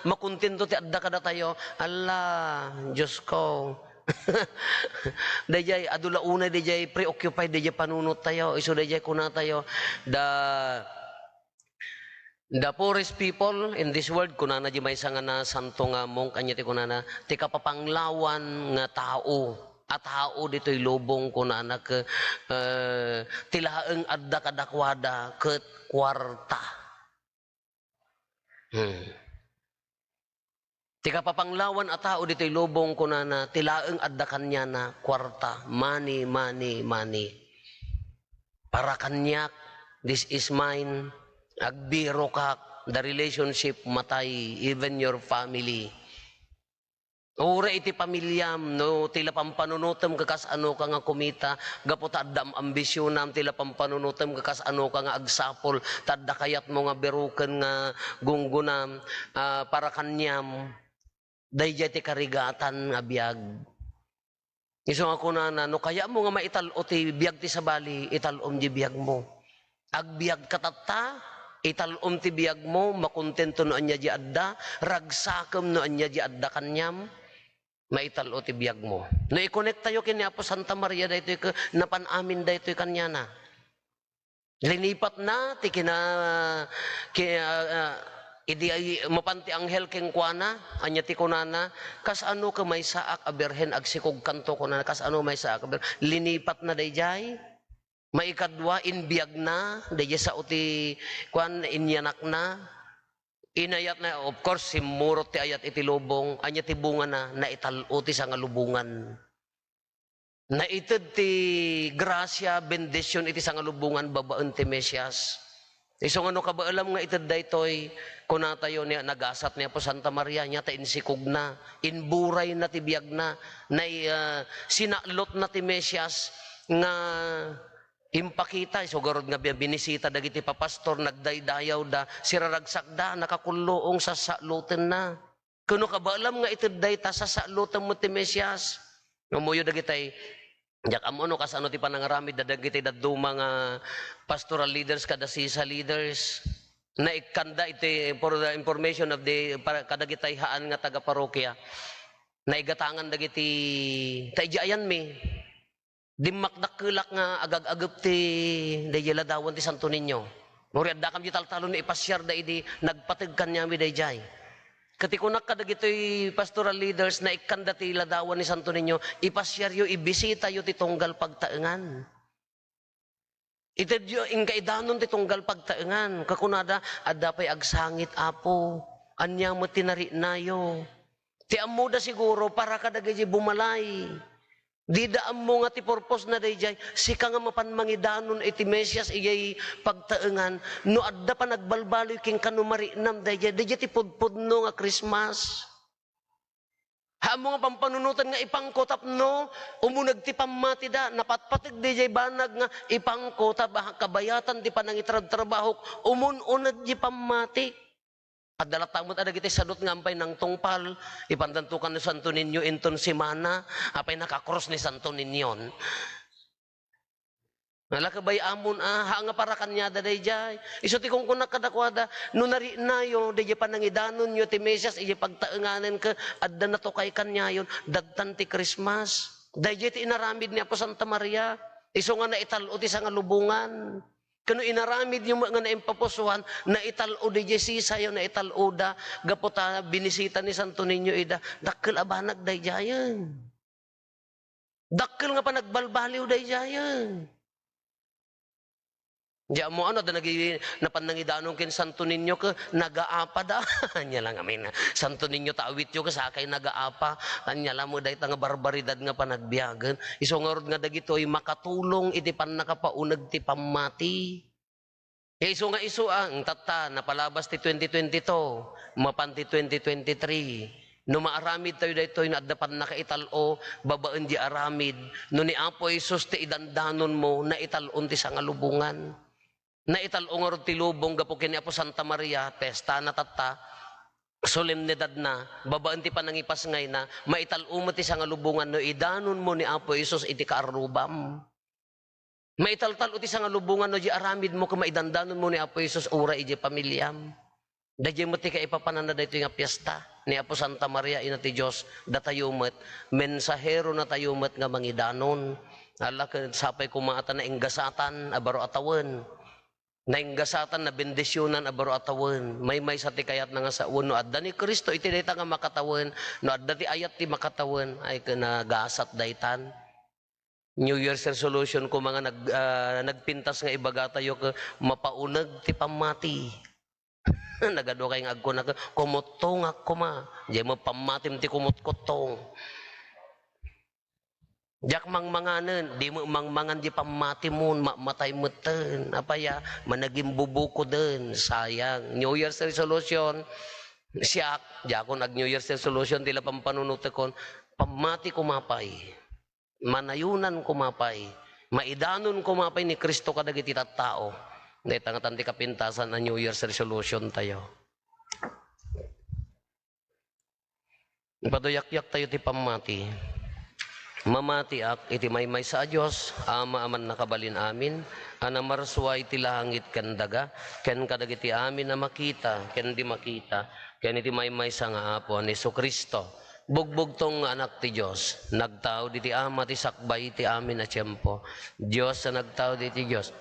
makontento ti adda kadatayo, "Alla, Diosko." Daydiay, adu la unay daydiay preoccupied daydiay panunottayo. Isu daydiay kunatayo, "The, the poorest people in this world," kunana di maysa nga nasanto nga monk, ania ti kunana, "ti kapapanglawan nga tao, a tao ditoy lubong," kunana, ke, eh, "ti laeng adda kadakuada ket kuarta." Hmm. Ti kapapanglawan a tao ditoy lubong, kunana, ti laeng adda kaniana, kuarta, money, money, money. Para kaniak, this is mine. Agbirokak, the relationship matay, even your family. Uray iti pamiliam, no, ti la pampanunotem, kakas-ano ka nga kumita, gapu ta adda am-, ambisionam, ti la pampanunotem, kakas-ano ka nga agsapul, ta adda kayatmo nga biroken nga gunggonam, ah, para kaniam, daydiay ti karigatan nga biag. Isu nga kunana, no kayatmo nga maital-o ti biag ti sabali, ital-om di biagmo. Agbiagka tatta, ital-om ti biagmo, makontento no ania di adda, ragsakem no ania di adda kaniam, maital-o ti biagmo. No i-connect tayo ken ni Apo Santa Maria, daytoy ket napan amin daytoy kaniana. Linipatna ti kina-, ki-, ah, ah, idi ay mapan ti anghel kenkuana, ania ti kunana, "Kas-ano ka maysaak a birhen, agsikogkanto," kunana, "Kas-ano maysaak a birhen?" Linipatna daydiay. Maikadua, inbiagna, daydiay sao ti, kuan, inyanakna. Inayatna, of course, simmurot ti ayat iti lubong. Ania ti bungana? Naital-o ti sangalubongan. Naited ti grasia, bendision iti sangalubongan babaen ti Mesias. Isu nga no kabaelam nga ited daytoy, kunatayo ni, nagasat ni Apo Santa Maria, nia ta insikogna, inburayna ti biagna, nay-, ah, sinalotna ti Mesias nga impakita, isu garud nga bi-, binisita dagiti papastor, nagdaydayawda, siraragsakda, nakakulluong, sasalotenna. Ken no kabaelam nga ited dayta, sasalotem met ti Mesias. Umuyod dagitay, diak ammo no kasano ti panangaramid da dagiti dadduma nga pastoral leaders kada sisa leaders. Naikkanda iti, for the information of the, para, kadagitay haan nga taga-parokya. Naigatangan dagiti, ta idiay ayanmi. Dimmakdakkelak nga agag-agep ti daydiay ladawan ti Santo Niño. Uray addakam di taltalon nga ipasiarda idi nagpateg kaniami daydiay. Ket ikunak kadagitoy pastoral leaders, naikkanda ti ladawan ni Santo Niño, ipasiaryo, ibisitayo ti tunggal pagtaengan. Iti Dio, inkaidanon ti tunggal pagtaengan. Kakunada, "Adda pay agsangit, Apo. Ania met ti nariknayo?" Ti ammoda siguro, para kadagiti bumalay. Dida ammo nga ti purpose na daydiay, sika nga mapan mangidanon iti Mesias, ijay pagtaengan, no adda panagbalbaliw kenka no mariknam daydiay, daydiay ti pudpudno nga Christmas. Haan mo nga pampanunoten nga ipangko tapno umuneg ti pammatida, napatpateg daydiay banag nga ipangko ta ba-, kabayatan ti panangitradtrabahok, umun-uneg ti pammati. Adda latta met a dagiti sadut nga ampay nangtungpal, ipandanto kan Santo Niño inton semana, apay nakakrus ni Santo Niñon. Nalakabay amon a, ha nga para kaniada daydiay. Isu ti kunkunak kadakuada, no nariknayo, daydiay panangidanonyo ti Mesias, idiay pagtaenganen ket adda natukay kaniayon, dadtan ti Christmas. Daydiay ti inaramid ni Apo Santa Maria. Isu nga naital-o ti sangalubongan. Ken no inaramidyo met nga naimpapusoan, naital-o daydiay sisayo, naital-oda, gapu ta binisita ni Santo Niño ida, dakkel a banag daydiayen. Dakkel nga panagbalbaliw daydiayen. Di ammo ano, adda nagi-, napan nangidanon ken Santo Niño ket nagaapada. Ania la ngamin, Santo Niño ta awityo ket sakay nagaapa. Ania la met dayta nga barbaridad nga panagbiagen. Isu ngarud nga dagitoy makatulong iti pannakapauneg ti pammati. Isu nga isu a, tatta, napalabas ti twenty twenty-two, mapan ti twenty twenty-three. No maaramid tayo daytoy no adda pannakaital-o babaen di aramid, no ni Apo Jesus ti idandanonmo, naital-on ti sangalubongan. Naital-o ngarud ti lubong gapu ken ni Apo Santa Maria, pestana tatta, solemnidadna, babaen ti panangipasngayna, maital-o met ti sangalubongan no idanonmo ni Apo Jesus iti kaarrubam. Maitaltal-o ti sangalubongan no di aramidmo ken maidandanonmo ni Apo Jesus uray idiay pamiliam. Daydiay met ti kaipapananna daytoy nga fiesta ni Apo Santa Maria, Ina ti Dios, datayo met, mensaheronatayo met nga mangidanon. Ala, ket sapay koma a ta nainggasatan a baro a tawen. Nainggasatan, nabendisionan a baro a tawen. Maymaysa ti kayatna nga sawen no adda ni Cristo iti dayta nga makatawen, no adda ti ayat ti makatawen, ay, ket nagasat daytan. New Year's resolution koma nga nag-, ah, nagpintas nga ibagatayo ket mapauneg ti pammati. Nagadu kay nga agkuna ket, "Kumuttongak koma." Diay met pammatim ti kumutkuttong. Diak mangmanganen, di met mangmangan di pammatimon, mamatay metten. Apay a, managimbubukoden, sayang. New Year's resolution, siak, diakon ag New Year's resolution, ti la pampanunotekon, pammati koma pay. Manayonan koma pay, maidanon koma pay ni Cristo kadagiti tattao. Dayta ngatan ti kapintasan a New Year's resolution tayo. Ipaduyakyak tayo ti pammati. Mamatiak iti maymaysa a Dios, Ama a mannakabalin amin, a namarsua iti langit ken daga, ken kadagiti amin a makita ken di makita, ken iti maymaysa nga Apo a ni Jesu-Cristo. Bugbugtong nga Anak ti Dios, nagtaud iti Ama ti sakbay iti amin a tiempo. Dios a nagtaud iti Dios.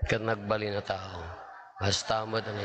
Ket nagbalin a tao. Kasta met, ano.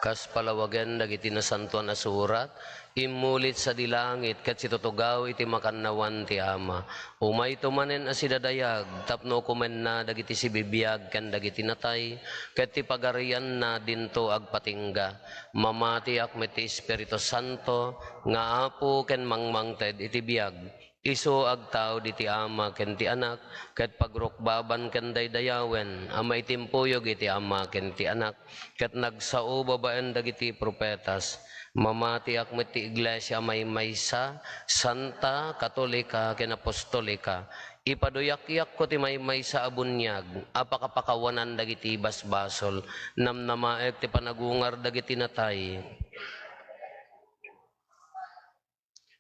Kas palawagen dagiti Nasantoan a Surat, immulit sadi langit ket situtugaw iti makannawan ti Ama. Umayto manen a sidadayag tapno ukomenna dagiti sibibiag ken dagiti natay, ket ti pagarianna dinto agpatingga. Mamatiak met ti Espiritu Santo nga Apo ken mangmangted iti biag. Isu agtaud iti Ama ken ti Anak, ket pagrukbaban ken daydayawen a maitimpuyog iti Ama ken ti Anak, ket nagsao babaen dagiti profetas. Mamatiak met ti iglesia a maymaysa, santa, katolika, ken apostolika. Ipaduyakyakko ti maymaysa a buniag a pakapakawanan dagiti basbasol. Namnamaek ti panagungar dagiti natay.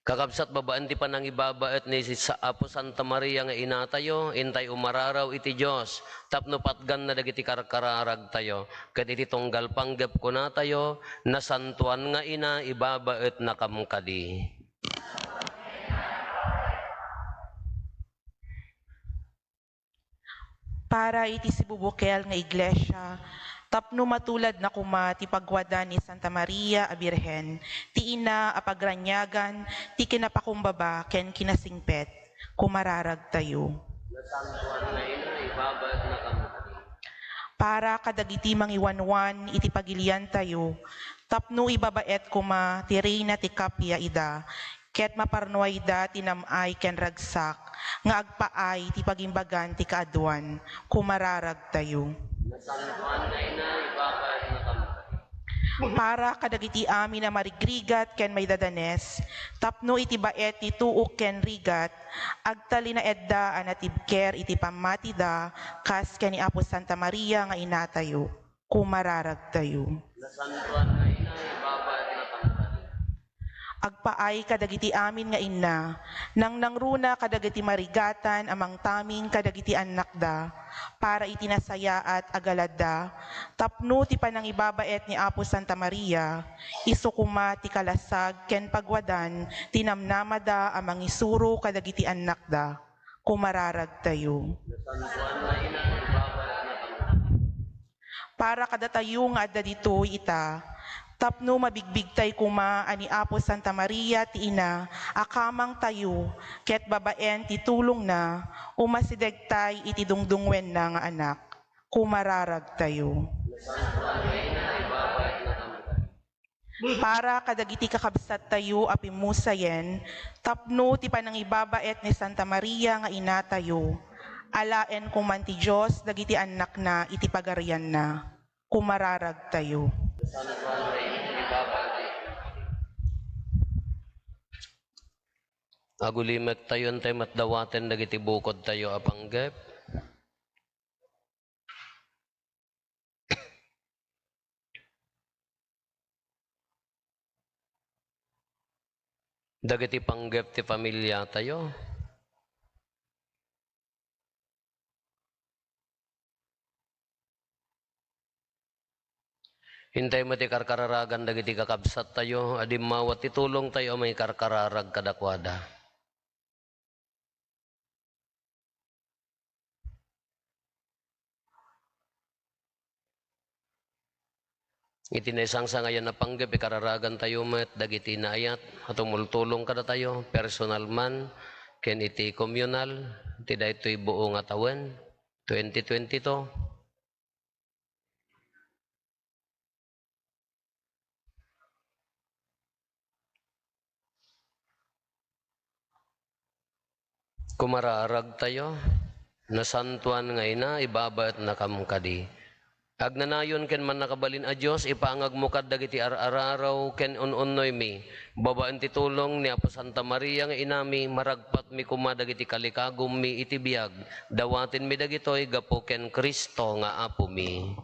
Kakabsat, babaen ti panangibabaet ni Sa-, Apo Santa Maria nga inatayo, intay umararaw iti Dios tapno patganna dagiti karkararagtayo, ket iti tunggal panggep kunatayo, "Nasantoan nga Ina, ibabaetnakam kadi." Para iti sibubukel nga iglesia, tapno matuladna koma ti pagwadan ni Santa Maria a Birhen, ti ina a pagraniagan ti kinapakumbaba ken kinasingpet, kumararagtayo. Nasantoan nga Ina, ibabaetnakam kadi. Para kadagiti mangiwanwan iti pagiliantayo, tapno ibabaet koma ti Reyna ti Kappia ida, ket maparnuayda ti nam-ay ken ragsak nga agpaay ti pagimbagan ti kaaduan, kumararagtayo. Nasantoan nga Ina, ibabaetnakam kadi. Para kadagiti amin a marigrigat ken maidadanes, tapno iti baet ti tuok ken rigat, agtalinaedda a natibker iti pammatida, kas ken ni Apo Santa Maria nga inatayo, kumararagtayo. Nasantoan nga Ina, ibabaetnakam kadi. Agpaay kadagiti amin nga inna, nangnangruna kadagiti marigatan a mangtaming kadagiti annakda, para iti nasayaat a galadda, tapno ti panangibabaet ni Apo Santa Maria, isu koma ti kalasag ken pagwadan ti namnamada a mangisuro kadagiti annakda, kumararagtayo. Nasantoan nga Ina, ibabaetnakam kadi. Para kadatayo nga adda ditoy ita, tapno mabigbigtay koma a ni Apo Santa Maria ti Ina a kamangtayo, ket babaen ti tulongna, umasidegtay iti dungdungngoenna nga Anak, kumararagtayo. Para kadagiti kakabsattayo a pimmusayen, tapno ti panangibabaet ni Santa Maria nga inatayo, alaen koma ti Dios dagiti annakna iti pagarianna, kumararagtayo. Agulimektayo, intay met dawaten dagiti bukodtayo a panggep. Dagiti panggep ti familiatayo. Intay met ti karkararagan dagiti kakabsattayo a dimmawa ti tulongtayo a mangikarkararag kadakuada. Iti naisangsangayan a panggep, ikararagantayo met dagiti naayat a tumultulong kadatayo, personal man ken iti communal, iti daytoy buo nga tawen, twenty twenty-two. Kumararagtayo, nasantoan nga Ina, ibabaetnakam kadi. Agnanayon ken mannakabalin a Dios, ipangagmo kad dagiti ar-araraw ken un-unnoymi, babaen ti tulong ni Apo Santa Maria nga Inami, maragpatmi koma dagiti kalikagummi iti biag, dawatenmi dagitoy gapu ken Cristo nga Apomi.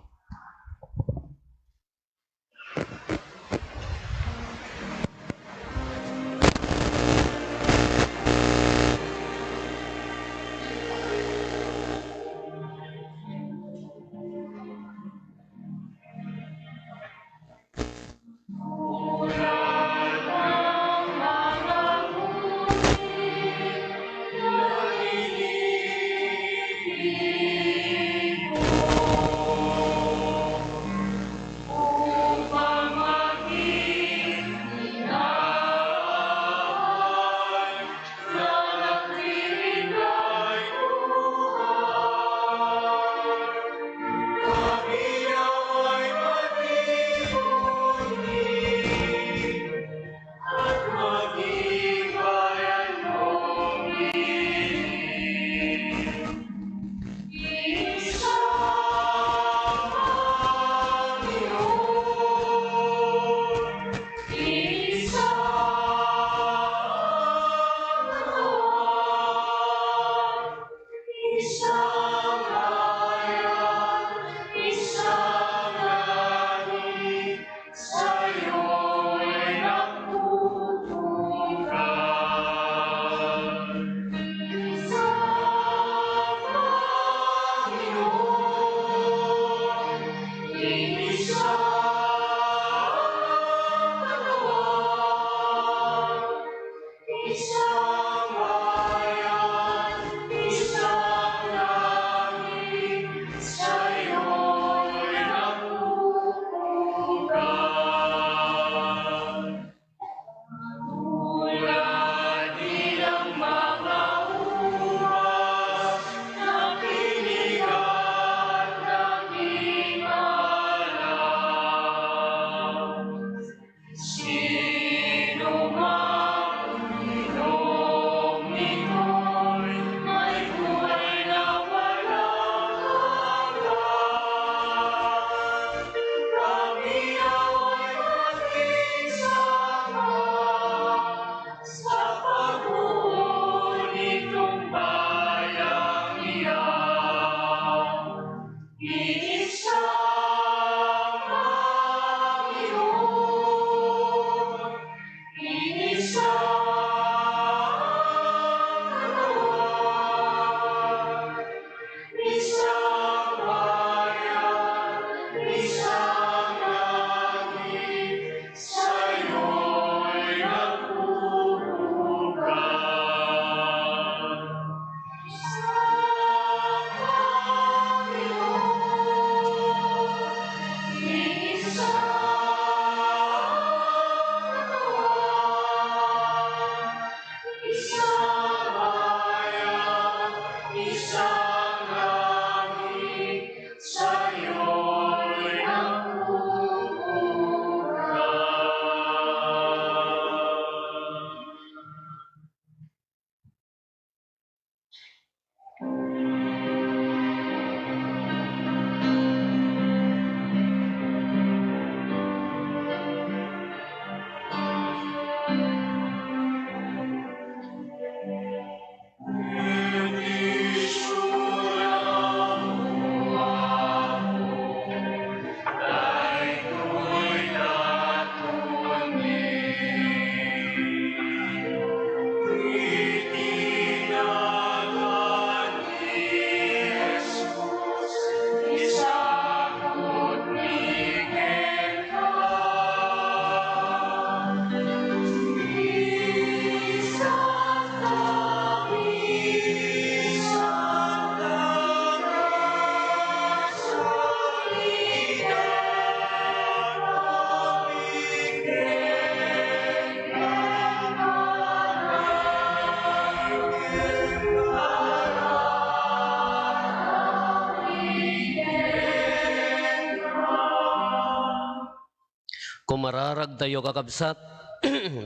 Kararagtayo, kakabsat,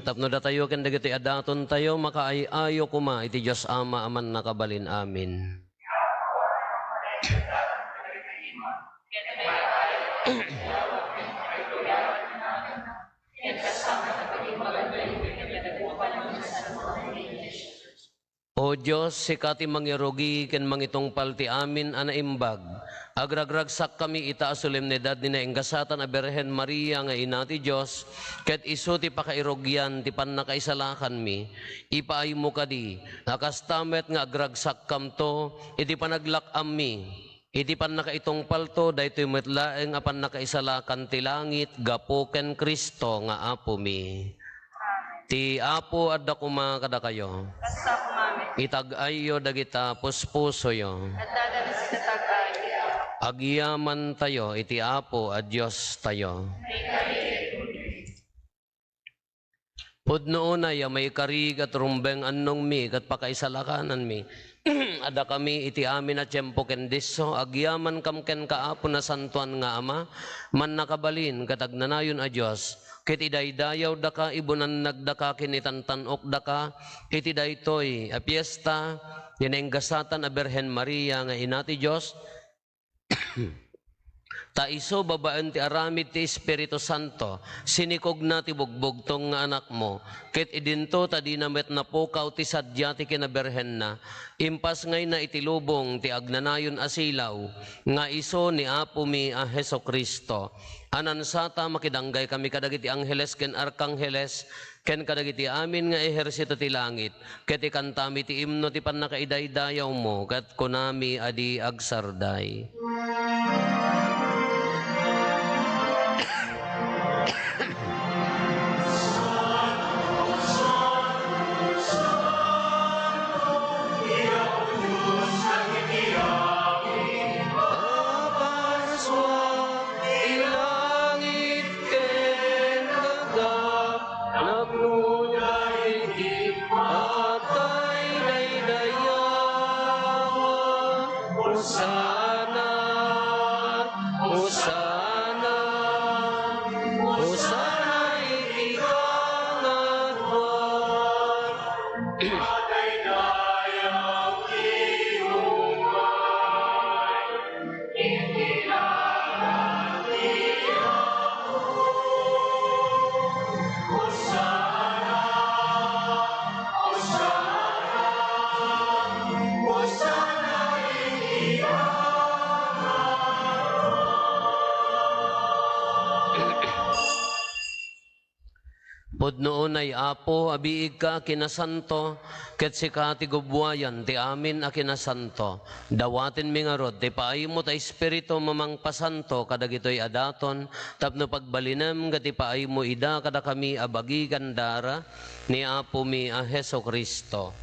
tapno datayo ken dagiti adatontayo makaay-ayo koma iti Dios Ama a Mannakabalin. Amen. O Dios, sika ti mangirugi ken mangitungpal ti amin a naimbag. Agragragsakkami ita a solemnidad ni nainggasatan a Birhen Maria nga Ina ti Dios, ket isu ti pakairugian ti pannakaisalakanmi. Ipaaymo kadi a kasta met nga agragsakkamto iti panaglak-ammi. Iti pannakaitungpalto, daytoy met laeng a pannakaisalakan ti langit gapu ken Cristo nga Apomi. Amen. Ti Apo adda koma kadakayo. Kasta koma met. Itag-ayyo dagita puspusoyo. Adda dagiti tag-ay. Agyamantayo iti Apo a Diostayo. Pudno unay a maikari ket rumbeng annongmi ket pakaisalakananmi. Addakami iti amin a tiempo ken disso, agyamankam kenka, Apo Nasantoan nga Ama, mannakabalin ket agnanayon a Dios, ket idaydayawdaka, ibunannagdaka ken itantan-okdaka iti daytoy a fiesta ti nainggasatan a Birhen Maria nga Ina ti Dios, Ta isu, babaen ti aramid ti Espiritu Santo, sinikogna ti bugbugtong nga Anakmo, ket idinto ta dina met napukaw ti sadia ti kinabirhenna, impasngayna iti lubong ti agnanayon a silaw, nga isu ni Apomi a Jesu-Cristo. A nansata, makidanggay kami kadagiti angheles ken arkangheles, ken kadagiti amin nga ehersito ti langit, ket ikantami ti imno ti pannakaidaydayawmo, ket kunami a di agsarday. Ti langit ken daga, napno daydi pagkaidaydayawan. Hosanna, Hosanna, Hosanna iti kangatoan. Madaydayaw ti umay. Pudno unay, Apo, a biigka a kinasanto, ket sika ti gubbuayan ti amin a kinasanto. Dawatenmi ngarud ti paaymo ta Espiritu mamangpasanto kadagitoy a daton, tapno pagbalinem ket ipaaymo ida kadakami a bagi ken dara ni Apomi a Jesu-Cristo.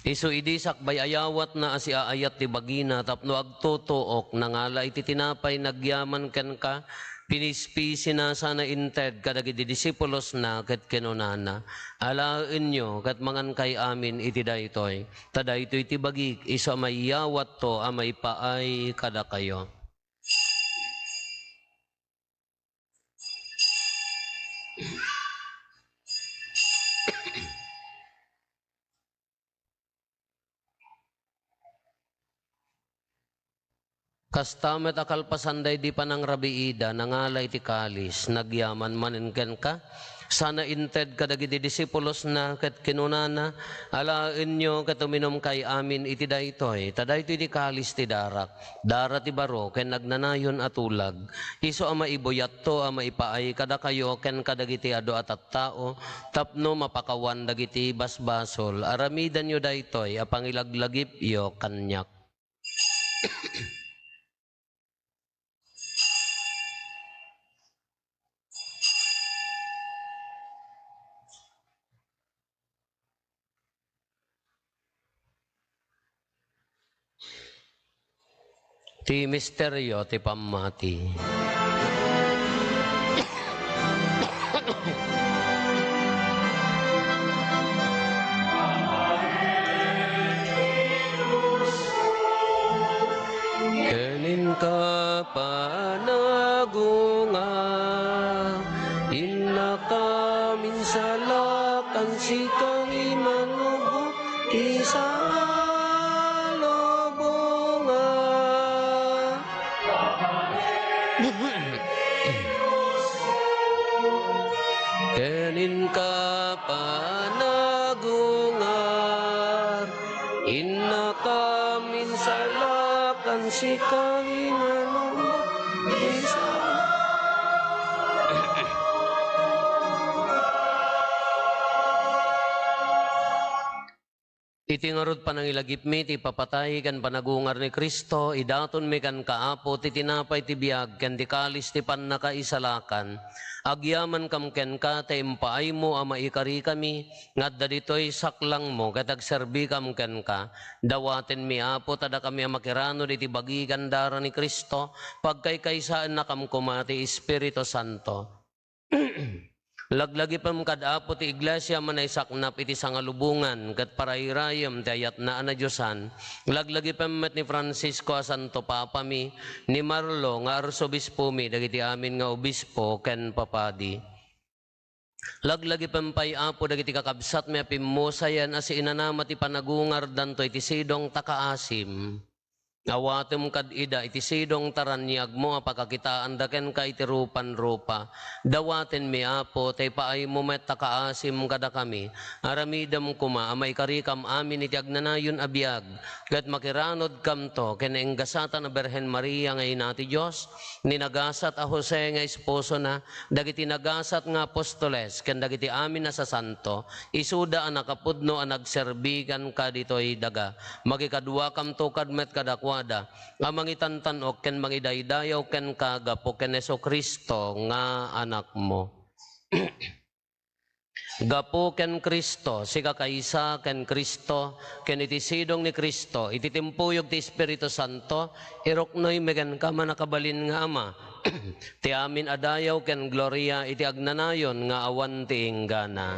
Isu idi sakbay a yawatna a siaayat ti bagina tapno agtutuok, nangala iti tinapay, nagyaman kenka, pinispisina sana inted kadagiti disipulosna ket kinunana, "Alaenyo ket mangankay amin iti daytoy, ta daytoy ti bagik isu a maiyawatto a maipaay kadakayo." Kasta met a kalpasan daydi panangrabiida, nangala iti kalis, nagyaman manen kenka, sana inted kadagiti disipulosna, ket kinunana, "Alaenyo ket uminumkay amin iti daytoy, ta daytoy ti kalis ti darak, dara ti baro ken nagnanayon a tulag, isu a maibuyatto a maipaay kadakayo ken kadagiti adu a tattao, tapno mapakawan dagiti basbasol. Aramidenyo daytoy a pangilaglagipyo kaniak." Ti misterio ti pammati. Ken inka panagunga Ken inka panagungar, innakam insalakan sika inanam. Iti ngarud panangilagipmi ti ipapatay ken panagungar ni Cristo, idatonmi kenka, Apo, ti tinapay ti biag ken ti kalis ti pannakaisalakan. Agyamankam kenka ta impaaymo a maikarikami nga adda ditoy saklangmo ket agserbikam kenka. Dawatenmi, Apo, ta dakami a makiranod iti bagi ken dara ni Cristo, pagkaykaysaennakam koma ti Espiritu Santo. Laglagipem kad Apo ti Iglesia a manaysaknap iti sangalubongan ket parayrayem ti ayatna a nadiosan. Laglagipem met ni Francisco a Santo Papami, ni Marlo nga Arsobispomi, dagiti amin nga obispo ken papadi. Laglagipem pay, Apo, dagiti kakabsatmi a pimmusayen a siinanama ti panagungardanto iti sidong ta kaasim. Awatem kad ida iti sidong ta raniagmo a pakakitaanda kenka iti rupan-rupa. Dawatenmi, Apo, ta ipaaymo met ta kaasim kadakami. Aramidem koma a maikarikam amin iti agnanayon a biag, ket makiranodkamto ken ni enggasatan a Birhen Maria nga Ina ti Dios, ni nagasat a Jose nga esposona, dagiti nagasat nga apostoles, ken dagiti amin a sasanto, isuda a nakapudno a nagserbi kenka ditoy daga. Makikaduakamto kad met kadakuada a mangitantan-ok ken mangidaydayaw kenka gapu ken Jesu-Cristo nga Anakmo. Gapu ken Cristo, sika kaysa ken Cristo, ken iti sidong ni Cristo, iti timpuyog ti Espiritu Santo, iruknoymi kenka, mannakabalin nga Ama, ti amin a dayaw ken gloria iti agnanayon nga awan ti inggana.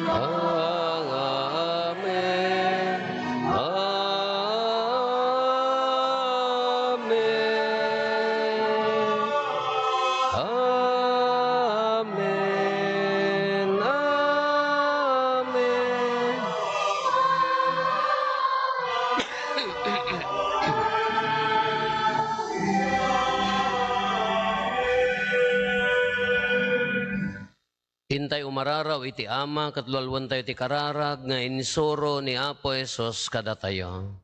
Amen. Amen. Amen. Amen. Intay umararaw iti Ama ket lualuentayo ti kararag nga insuro ni Apo Jesus kadatayo.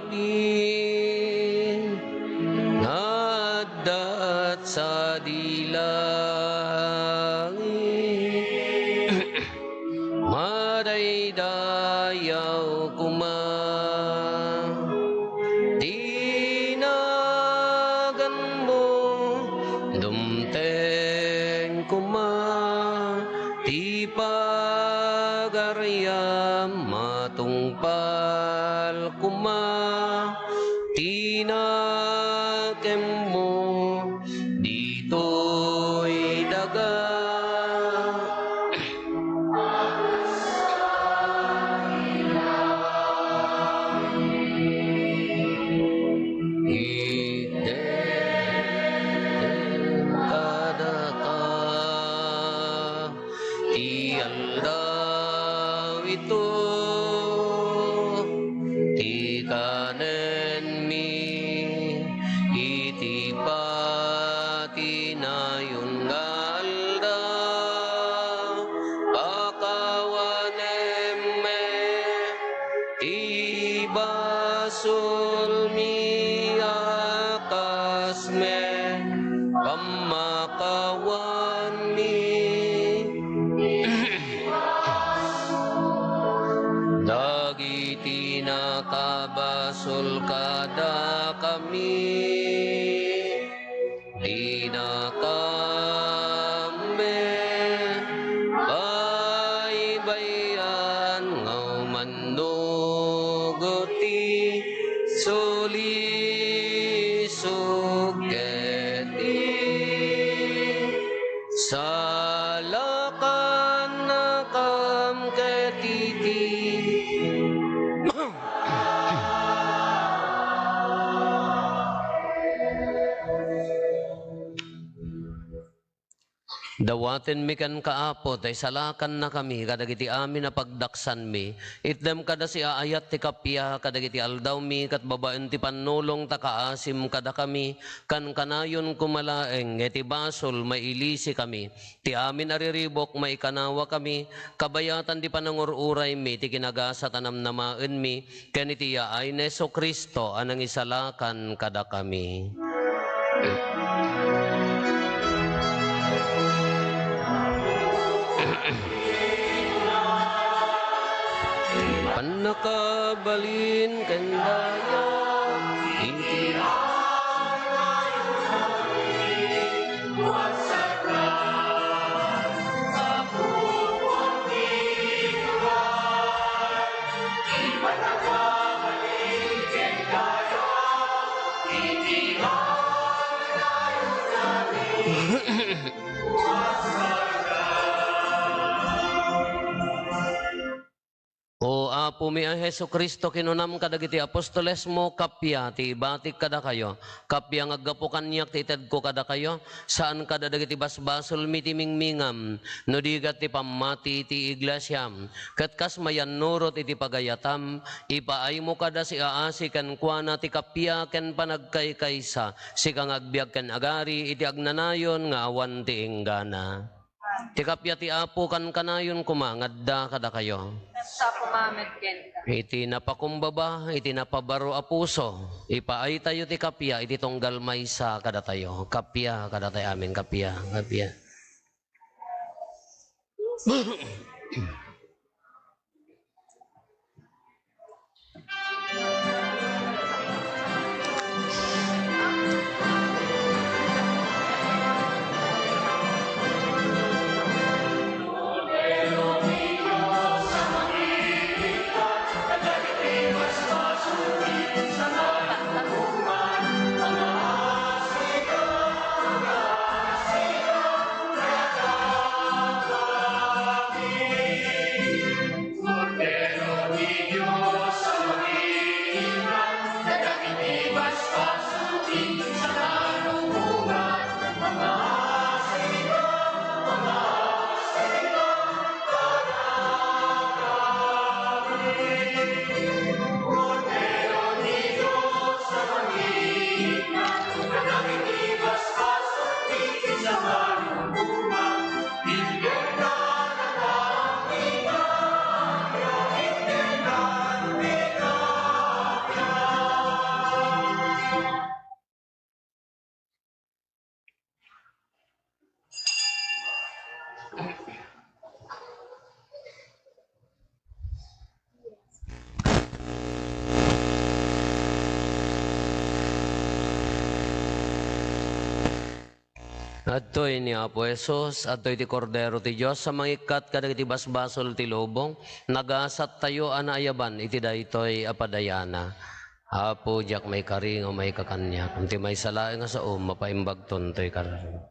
Amin. Nga adda sadi langit, madaydayaw koma ti naganmo, dumteng koma ti pagariam, matungpal koma ti nakemmo ditoy daga. Itdem kadaka ti aldaw ito, ti kanenmi iti patinayon nga aldaw. Pakawanem met ti basolmi a kas met pammakawanmi. Dagiti nakabasol kadakami, dinakam met baybay-an nga umannurot ti sulisog ket isalakannakam ket Dawatenmi kenka, Apo, ta isalakannakami kadagiti amin a pagdaksanmi. Itdem kada siaayat ti kappia kadagiti aldawmi ket babaen ti pannulong ta kaasim kadakami, kankanayon koma laeng nga iti basol mailisikami. Ti amin a riribuk maikanawakami, kabayatan ti panangur-uraymi ti kinagasat a namnamaenmi, ken iti yaay ni Jesu-Cristo a nangisalakan kadakami. Pannakabalin ken dayag iti O Apomi a Jesu-Cristo, kinunam kadagiti apostolesmo, kappia ti ibatik kadakayo, kappia nga aggapu kaniak ti itedko kadakayo, saan kada dagiti basbasolmi ti mingmingam, no di ket ti pammati ti iglesiam. Ket kas mayannurot iti pagayatam, ipaaymo kada siaasi kenkuana ti kappia ken panagkaykaysa, sika nga agbiag ken agari iti agnanayon nga awan ti inggana. Ti kappia ti Apo kankanayon koma nga adda kadakayo. Kasta koma met kenka. Iti napakumbaba, iti napabaro a puso, ipaaytayo ti kappia iti tunggal maysa kadatayo. Kappia kadatayo amin, kappia, kappia. Adtoy ni Apo Jesus, adtoy ti Kordero ti Dios a mangikkat kadagiti basbasol ti lubong. Nagasattayo a naayaban iti daytoy a padayana. Apo, diak maikari nga umayka kaniak. Ti maysa laeng a saom, mapaimbagton toy kararag.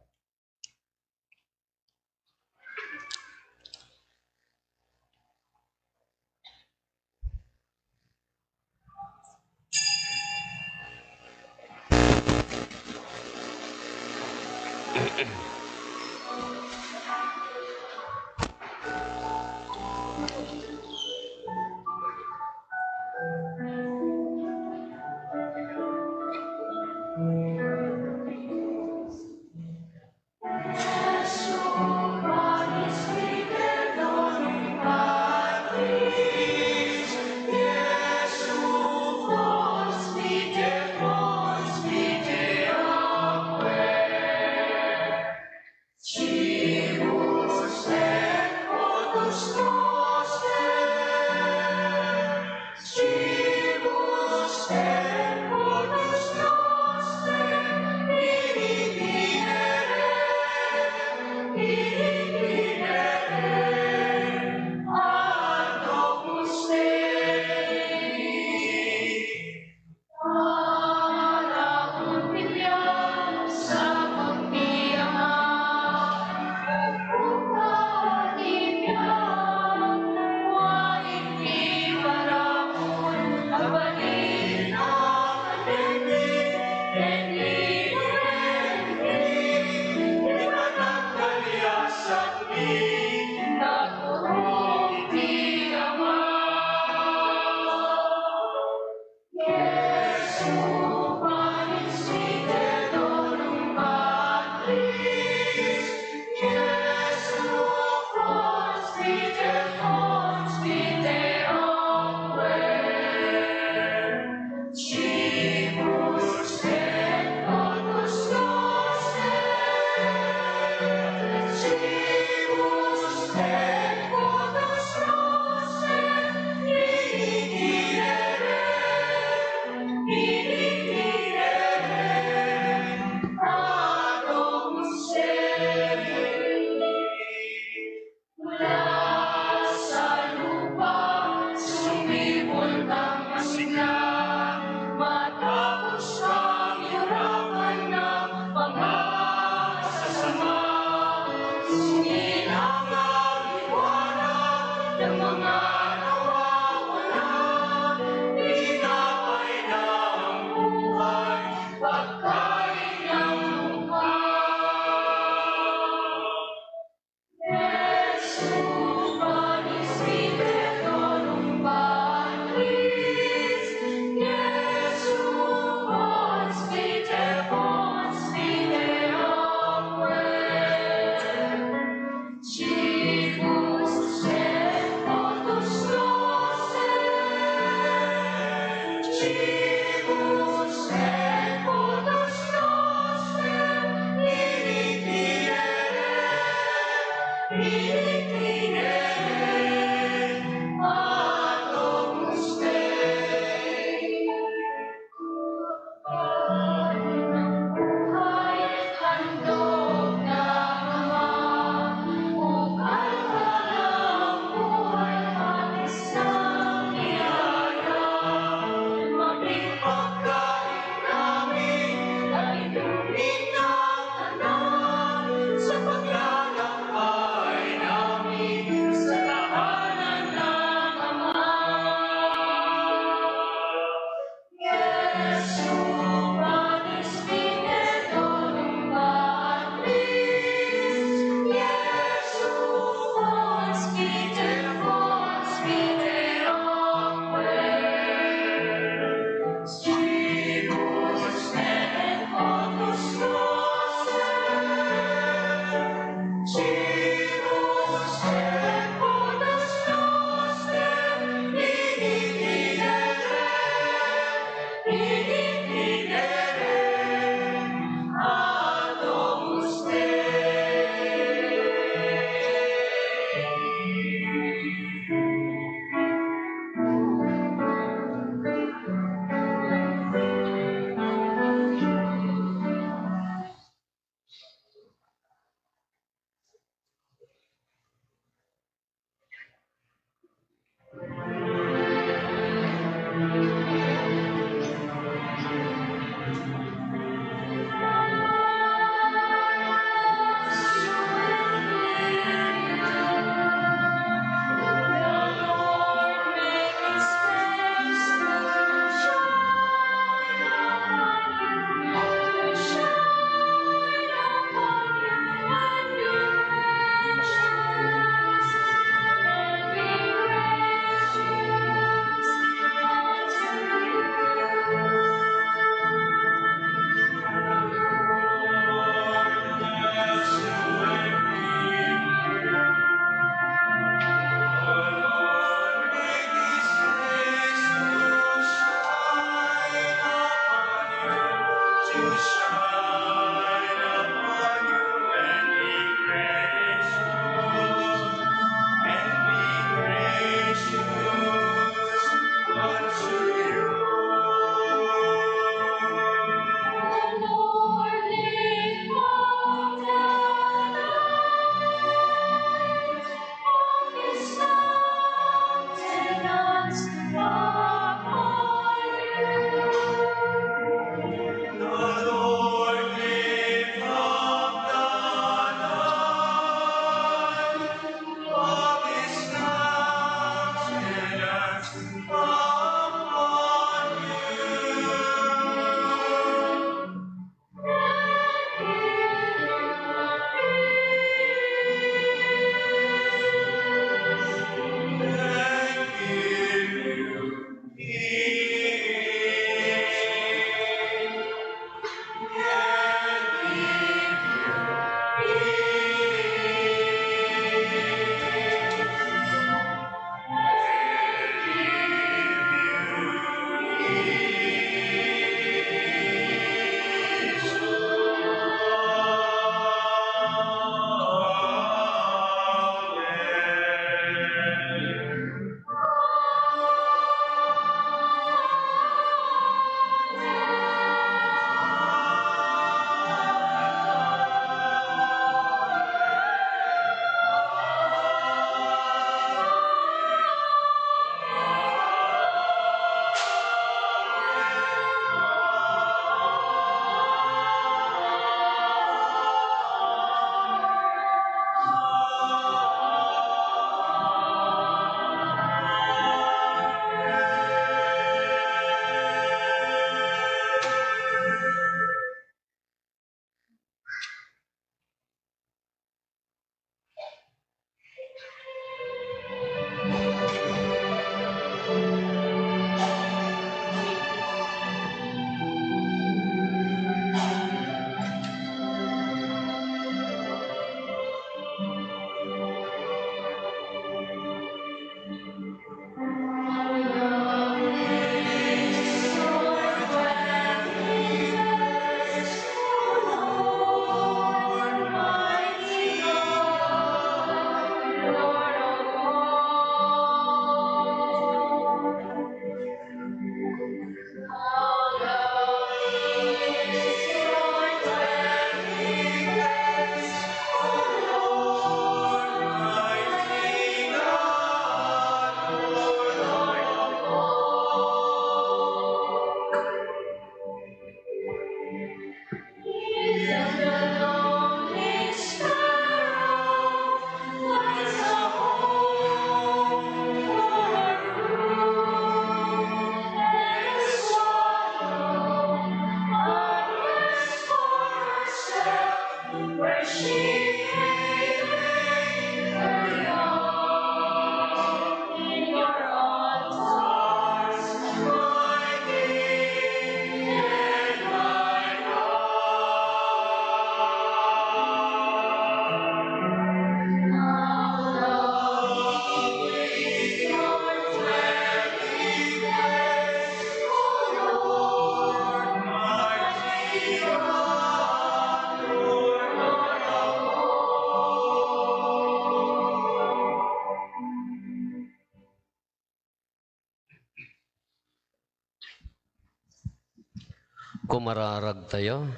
Kumararagtayo.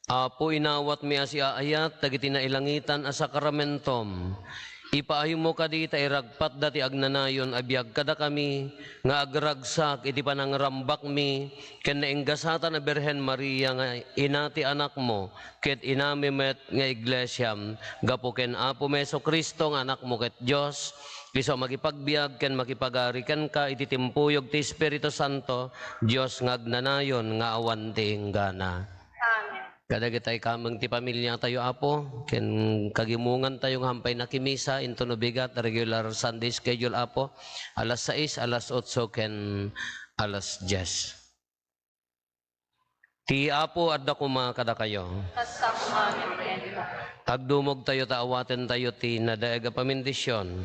Apo, inawatmi a siaayat dagiti nailangitan a sakramentom. Ipaaymo kadi ta iragpatda ti agnanayon a biag kadakami nga agragsak iti panangrambakmi ken nainggasatan a Birhen Maria nga ina ti Anakmo ket inami met nga iglesiam, gapu ken Apomi Jesu-Cristo nga Anakmo ket Dios, isu a makipagbiag ken makipagari kenka iti timpuyog ti Espiritu Santo, Dios nga agnanayon nga awan ti inggana. Amen. Kadagitay kameng ti pamiliatayo, Apo, ken kagimongantayo nga hampay nakimisa inton ubigat regular Sunday schedule, Apo, alas sais, alas otso, ken alas diyes. Ti Apo adda koma kadakayo. Kasta koma met kenka. Agdumogtayo ta awatentayo ti nadaeg a pamendisyon.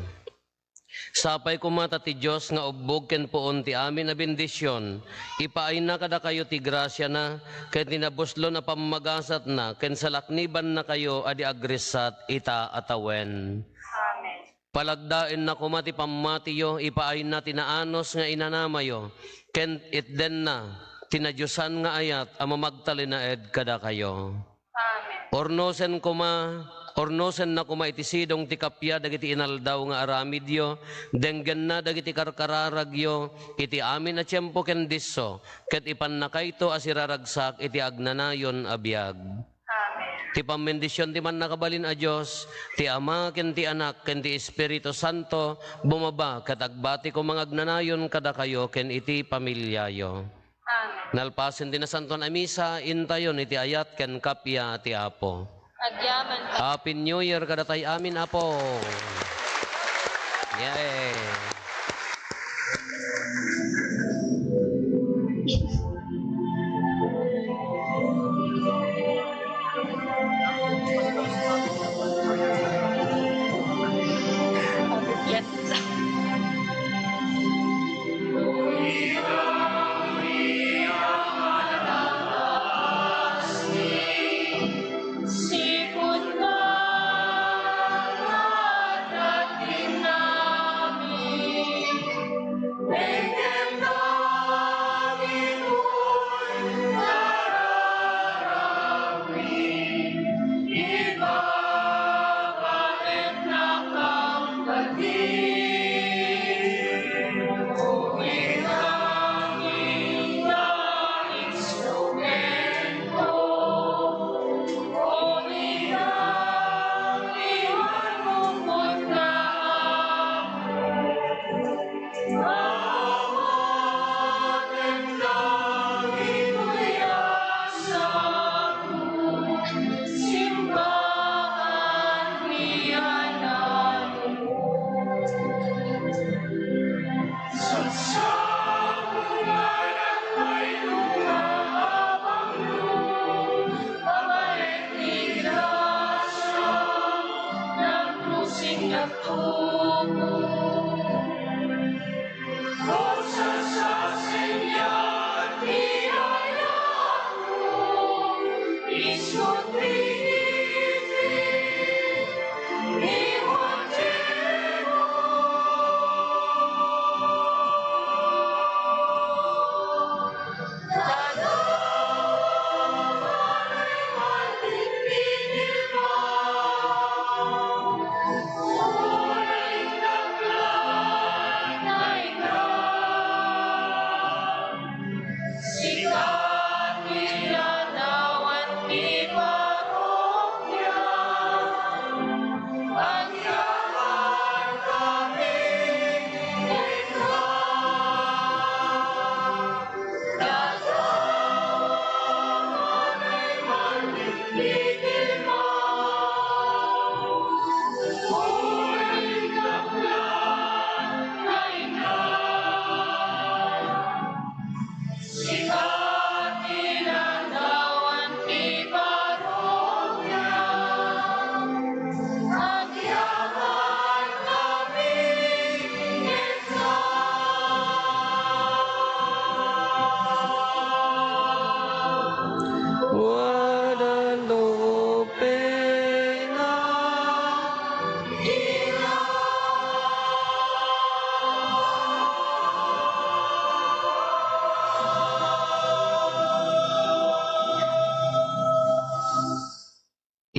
Sapay koma ta ti Dios nga ubbog ken puon ti amin a bendision, ipaayna kadakayo ti grasiana ken ti nabuslon a pammagasatna ken salaknibannakayo a di agressat ita a tawen. Amen. Palagdaenna koma ti pammatiyo, ipaayna ti naanus nga inanamayo, ken itdenna ti nadiosan nga ayat a mamagtalinaed kadakayo. Amen. Urnosen koma, urnosenna koma iti sidong ti kappia dagiti inaldaw nga aramidyo, denggenna dagiti karkararagyo iti amin a tiempo ken disso, ket ipannakayto a siraragsak iti agnanayon a biag. Amen. Ti pammendision ti Mannakabalin a Dios, ti Ama ken ti Anak ken ti Espiritu Santo, bumaba ket agbati koma nga agnanayon kadakayo ken iti familiayo. Amen. Nalpasen ti Nasantoan a Misa, intayon iti ayat ken kappia ti Apo. Agyaman ka. Happy New Year kadatay amin, Apo. Yay! Yes.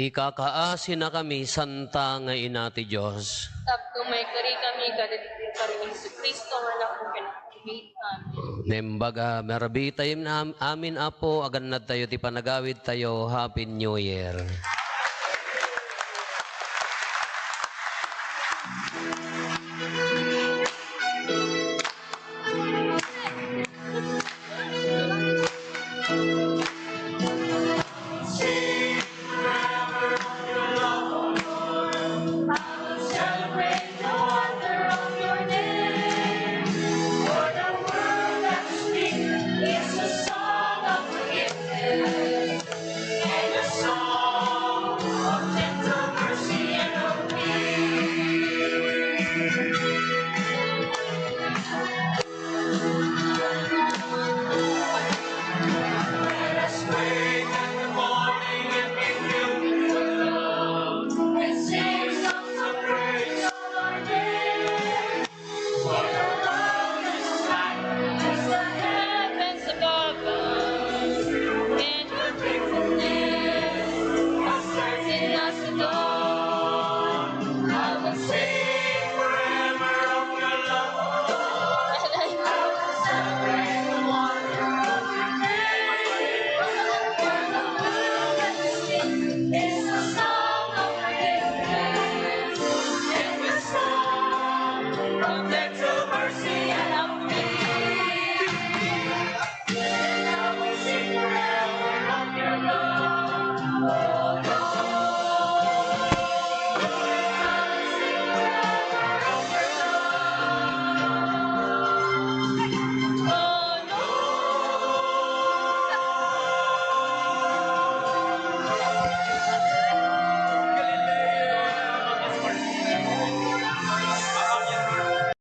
Ikakaasinakami, Santa nga Ina ti Dios. Tapno maikarikami kadagiti karin ni Jesu-Cristo nga Anak mo ken Amen. Naimbag a marabitayo amin, Apo, agannadtayo ti panagawidtayo. Happy New Year.